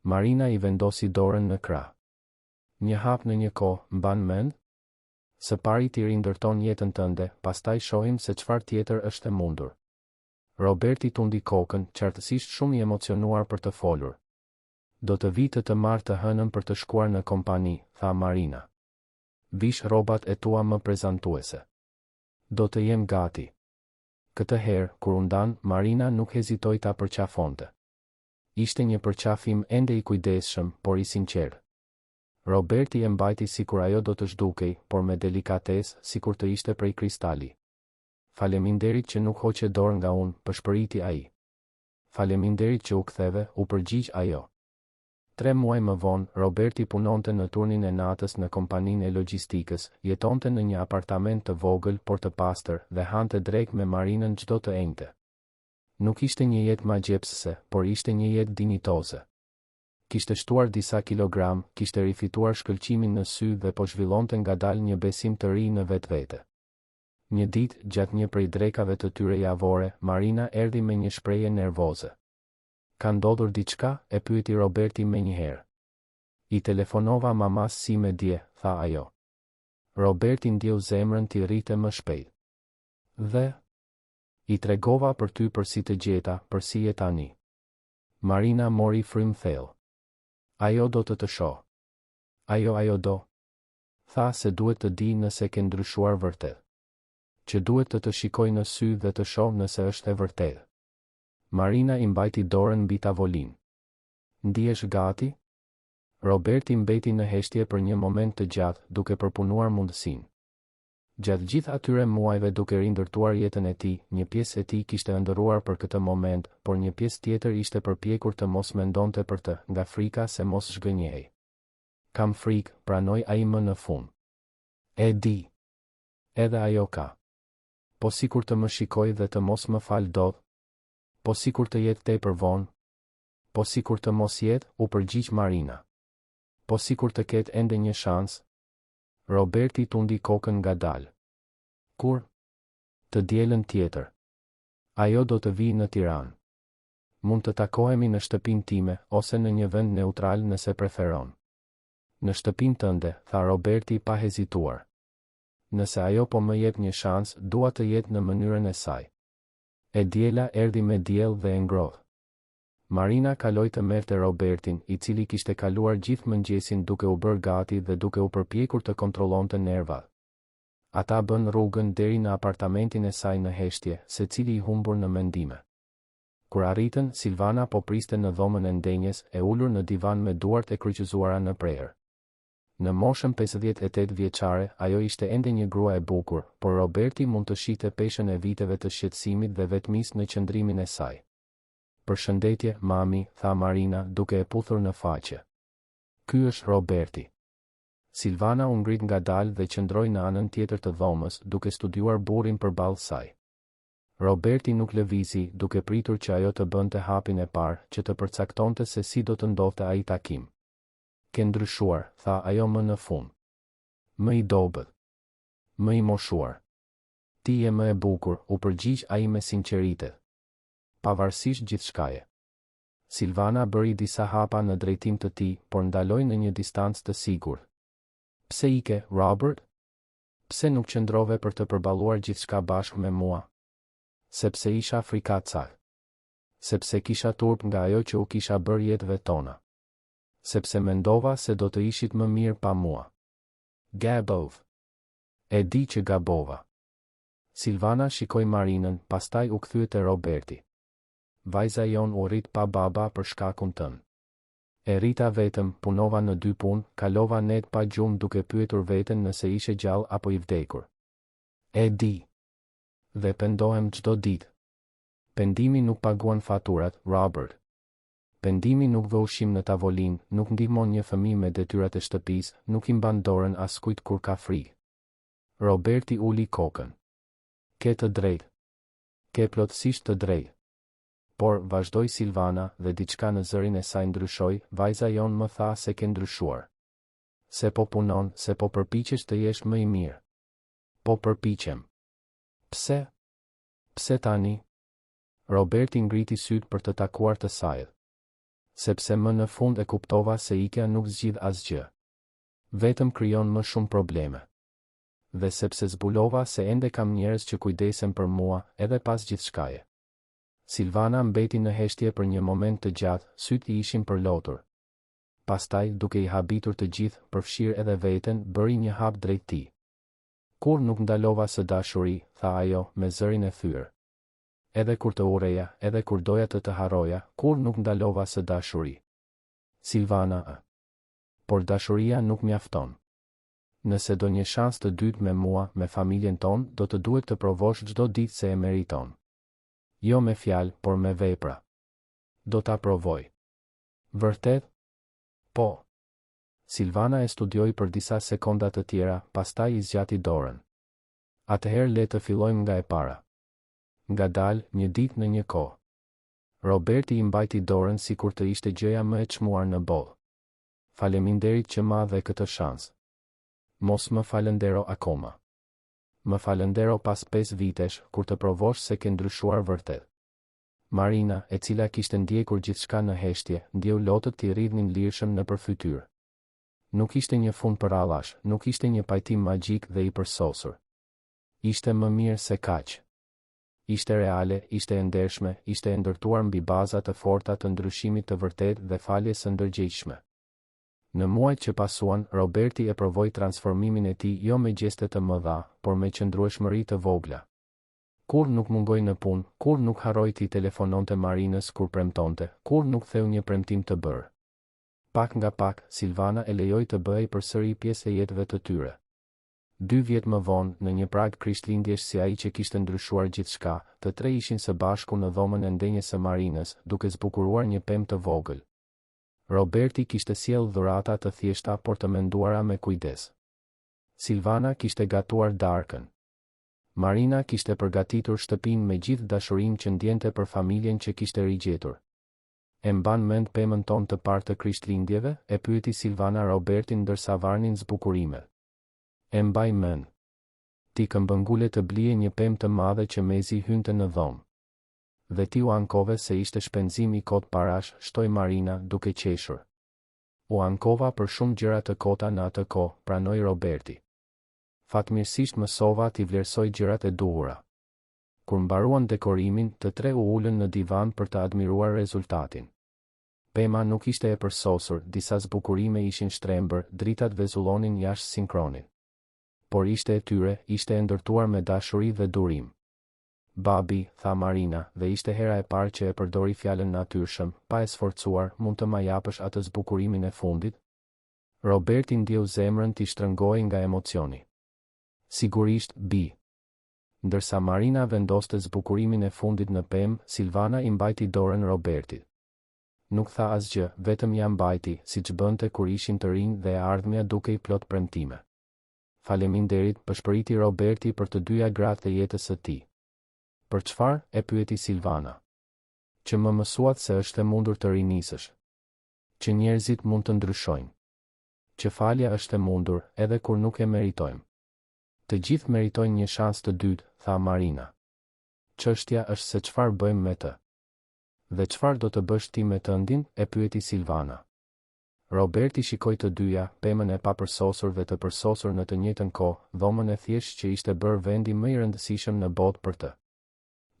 Marina i vendosi dorën në krah. Një hap në një kohë, mban mend? Së pari ti rindërton jetën tënde, pastaj shohim se çfarë tjetër është e mundur. Roberti tundi kokën, qartësisht shumë i emocionuar për të folur. Do të vij të të marr të hënën për të shkuar në kompani, tha Marina. Vish rrobat e tua më prezantuese. Do të jem gati. Këtë herë, kur u ndanë, Marina nuk hezitoi ta përqafonte. Ishte një përqafim ende i kujdesshëm, por i sinqertë. Roberti e mbajti sikur ajo do të zhdukej, por me delikatesë, sikur të ishte prej kristali. Faleminderit që nuk hoqe dorë nga unë, pëshpëriti ai. Faleminderit që u ktheve, u përgjigj ajo. Tre muaj më vonë, Roberti punonte në turnin e natës në kompaninë e logjistikës, jetonte në një apartament të vogël por të pastër dhe hante drekë me Marinën çdo të enjte. Nuk ishte një jetë magjepsëse, por ishte një jetë dinjitoze. Kishte shtuar disa kilogramë, kishte rifituar shkëlqimin në sy dhe po zhvillonte ngadalë një besim të ri në vetvete. Një ditë, gjatë një prej drekave të tyre javore, Marina erdhi me një shprehje nervoze. Ka ndodhur diçka? e pyeti Roberti menjëherë. I telefonova mamasë sime dje, tha ajo. Roberti ndjeu zemrën t'i rrihte më shpejt. Dhe? I tregova për ty për si të gjeta, për si je tani. Marina mori frymë thellë. Ajo do të të shohë. Ajo ajo do. Tha se duhet të dijë nëse ke ndryshuar vërtet. Që duhet të të shikojë në sy dhe të shohë nëse është e vërtetë. Marina i mbajti dorën mbi tavolinë. Ndihesh gati? Roberti mbeti në heshtje për një moment të gjatë, duke përpunuar mundësinë. Gjatë gjithë atyre muajve duke rindërtuar jetën e tij, një pjesë e tij kishte ëndërruar për këtë moment, por një pjesë tjetër ishte përpjekur të mos mendonte për të, nga frika se mos zhgënjehej. Kam frikë, pranoi ai më në fund. E di. Edhe ajo ka. Po sikur të më shikojë dhe të mos më falë dot? Po sikur të jetë tepër vonë? Po sikur të mos jetë, u përgjigj Marina. Po sikur të ketë ende një shans? Roberti tundi kokën ngadalë. Kur? Të dielën tjetër. Ajo do të vijë në Tiranë. Mund të takohemi në shtëpinë time, ose në një vend neutral nëse preferon. Në shtëpinë tënde, tha Roberti pa hezituar. Nëse ajo po më jep një shans, dua të jetë në mënyrën e saj. E diela erdhi me diell dhe e ngrohtë. Marina kaloi të merrte Robertin, i cili kishte kaluar gjithë mëngjesin duke u bërë gati dhe duke u përpjekur të kontrollonte nervat. Ata bënë rrugën deri në apartamentin e saj në heshtje, secili i humbur në mendime. Kur arritën, Silvana po priste në dhomën e ndenjes, e ulur në divan me duart e kryqëzuara në prehër. Në moshën 58 vjeçare, ajo ishte ende një grua e bukur, por Roberti mund të shihte peshën e viteve të shqetësimit dhe vetmisë në qëndrimin e saj. Përshëndetje, mami, tha Marina, duke e puthur në faqe. Ky është Roberti. Silvana u ngrit ngadalë dhe qëndroi në anën tjetër të dhomës, duke studiuar burrin përballë saj. Roberti nuk lëvizi, duke pritur që ajo të bënte hapin e parë, që të përcaktonte se si do të ndodhte ai takim. Ke ndryshuar, tha ajo më në fund. Më i dobët. Më i moshuar. Ti je më e bukur, u përgjigj ai me sinqeritet. Pavarësisht gjithçkaje. Silvana bëri disa hapa në drejtim të tij, por ndaloi në një distancë të sigurt. Pse ike, Robert? Pse nuk qëndrove për të përballuar gjithçka bashkë me mua? Sepse isha frikacak. Sepse kisha turp nga ajo që u kisha bërë jetëve tona. Sepse mendova se do të ishit më mirë pa mua. Gabove. E di që gabova. Silvana shikoi Marinën, pastaj u kthye te Roberti. Vajza jonë u rrit pa baba për shkakun tënd. E rrita vetëm, punova në dy punë, kalova net pa gjumë duke pyetur veten nëse ishe gjallë apo i vdekur. E di. Dhe pendohem çdo ditë. Pendimi nuk paguan faturat, Robert. Pendimi nuk vë ushqim në tavolinë, nuk ndihmon një fëmijë me detyrat e shtëpisë, nuk i mban dorën askujt kur ka frikë. Roberti uli kokën. Ke të drejtë. Ke plotësisht të drejtë. Por, vazhdoi Silvana, dhe diçka në zërin e saj ndryshoi, vajza jonë më tha se ke ndryshuar. Se po punon, se po përpiqesh të jesh më i mirë. Po përpiqem. Pse? Pse tani? Roberti ngriti sytë për të takuar të sajët. Sepse më në fund e kuptova se ikja nuk zgjidh asgjë. Vetëm krijon më shumë probleme. Dhe sepse zbulova se ende kam njerëz që kujdesen për mua, edhe pas gjithçkaje. Silvana mbeti në heshtje për një moment të gjatë, sytë i ishin përlotur. Pastaj, duke i habitur të gjithë, përfshirë edhe veten, bëri një hap drejt tij. Kurrë nuk ndalova së dashuri, tha ajo, me zërin e thyer. Edhe kur të urreja, edhe kur doja të të harroja, kurrë nuk ndalova së dashuri. Silvana, ë. Por dashuria nuk mjafton. Nëse do një shans të dytë me mua, me familjen tonë, do të duhet të provosh çdo ditë se e meriton. Jo me fjalë, por me vepra. Do ta provoj. Vërtet? Po. Silvana e studioi për disa sekonda të tjera, pastaj i zgjati dorën. Atëherë le të fillojmë nga e para. Ngadalë, një ditë në një kohë. Roberti i mbajti dorën sikur të ishte gjëja më e çmuar në botë. Faleminderit që ma dhe këtë shans. Mos më falëndero akoma. Më falëndero pas pesë vitesh, kur të provosh se ke ndryshuar vërtet. Marina, e cila kishte ndjekur gjithçka në heshtje, ndjeu lotët t'i rridhnin lirshëm nëpër fytyrë. Nuk ishte një fund përrallash, nuk ishte një pajtim magjik dhe i përsosur. Ishte më mirë se kaq. Ishte reale, ishte e ndershme, ishte e ndërtuar mbi baza të forta të ndryshimit të vërtetë dhe faljes së ndërgjegjshme. Në muajt që pasuan, Roberti e provoi transformimin e tij jo me gjeste të mëdha, por me qëndrueshmëri të vogla. Kurrë nuk mungoi në punë, kurrë nuk harroi t'i telefononte Marinës kur premtonte, kurrë nuk theu një premtim të bërë. Pak nga pak, Silvana e lejoi të bëhej përsëri pjesë e jetëve të tyre. Dy vjet më vonë, në një prag Krishtlindjesh si ai që kishte ndryshuar gjithçka, të tre ishin së bashku në dhomën e ndenjes së Marinës, duke zbukuruar një pemë të vogël. Roberti kishte sjellë dhurata të thjeshta por të menduara me kujdes. Silvana kishte gatuar darkën. Marina kishte përgatitur shtëpinë me gjithë dashurinë që ndjente për familjen që kishte rigjetur. E mban mend pemën tonë të parë të Krishtlindjeve? e pyeti Silvana Robertin ndërsa varnin zbukurimet. E mbaj mend. Ti këmbëngule të blije një pemë të madhe që mezi hynte në dhomë. Dhe ti u ankove se ishte shpenzim i kotë parash, shtoi Marina, duke qeshur. U ankova për shumë gjëra të kota në atë kohë, pranoi Roberti. Fatmirësisht mësova t'i vlerësoj gjërat e duhura. Kur mbaruan dekorimin, të tre u ulën në divan për të admiruar rezultatin. Pema nuk ishte e përsosur, disa zbukurime ishin shtrembër, dritat vezullonin jashtë sinkronit. Por ishte e tyre, ishte e ndërtuar me dashuri dhe durim. Babi, tha Marina, dhe ishte hera e parë që e përdori fjalën natyrshëm, pa e sforcuar, mund të ma japësh atë zbukurimin e fundit? Roberti ndjeu zemrën t'i shtrëngohej nga emocioni. Sigurisht, bijë. Ndërsa Marina vendoste zbukurimin e fundit në pemë, Silvana i mbajti dorën Robertit. Nuk tha asgjë, vetëm ia mbajti, siç bënte kur ishin të rinj dhe e ardhmja dukej plot premtime. Faleminderit, pëshpëriti Roberti për të dyja gratë e jetës së tij. Për çfarë? e pyeti Silvana. Që më mësuat se është e mundur të rinisësh. Që njerëzit mund të ndryshojnë. Që falja është e mundur, edhe kur nuk e meritojmë. Të gjithë meritojnë një shans të dytë, tha Marina. Çështja është se çfarë bëjmë me të. Dhe çfarë do të bësh ti me tëndin? e pyeti Silvana. Roberti shikoi të dyja, pemën e papërsosur dhe të përsosur në të njëjtën kohë, dhomën e thjeshtë që ishte bërë vendi më i rëndësishëm në botë për të.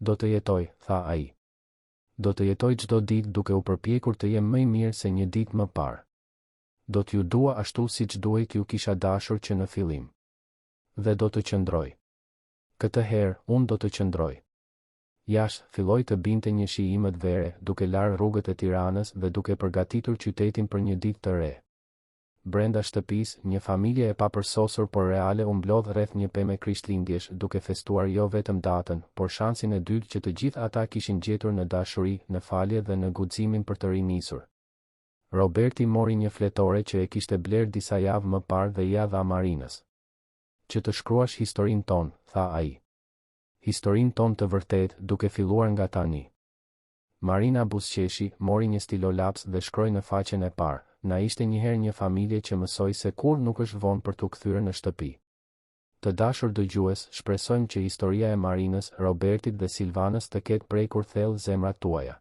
Do të jetoj, tha ai. Do të jetoj çdo ditë duke u përpjekur të jem më i mirë se një ditë më parë. Do t'ju dua ashtu siç duhej t'ju kisha dashur që në fillim. Dhe do të qëndroj. Këtë herë, unë do të qëndroj. Jashtë, filloi të binte një shi i imët vere, duke larë rrugët e Tiranës dhe duke përgatitur qytetin për një ditë të re. Brenda shtëpisë, një familje e papërsosur por reale u mblodh rreth një peme Krishtlindjesh, duke festuar jo vetëm datën, por shansin e dytë që të gjithë ata kishin gjetur në dashuri, në falje dhe në guximin për të rinisur. Roberti mori një fletore që e kishte blerë disa javë më parë dhe ia dha Marinës. Që të shkruash historinë tonë, tha ai. Historinë tonë të vërtetë, duke filluar nga tani. Marina buzëqeshi, mori një stilolaps dhe shkroi në faqen e parë, Na ishte njëherë një familje që mësoi se kurrë nuk është vonë për t'u kthyer në shtëpi. Të dashur dëgjues, shpresojmë që historia e Marinës, Robertit dhe Silvanës të ketë prekur thellë zemrat tuaja.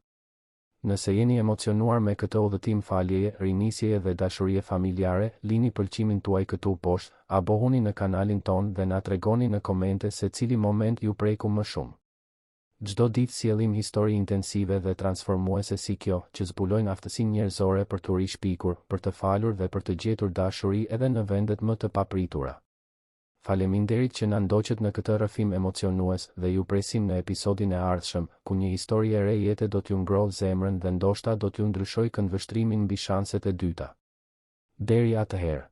Nëse jeni emocionuar me këtë udhëtim faljeje, rinisjeje dhe dashurie familjare, lini pëlqimin tuaj këtu poshtë, abohuni në kanalin tonë dhe na tregoni në komente se cili moment ju preku më shumë. Çdo ditë sjellim histori intensive dhe transformuese si kjo, që zbulojnë aftësinë njerëzore për t'u rishpikur, për të falur dhe për të gjetur dashuri edhe në vendet më të papritura. Faleminderit që na ndoqët në këtë rrëfim emocionues dhe ju presim në episodin e ardhshëm, ku një histori e re jete do t'ju ngrohë zemrën dhe ndoshta do t'ju ndryshojë këndvështrimin mbi shanset e dyta. Deri atëherë.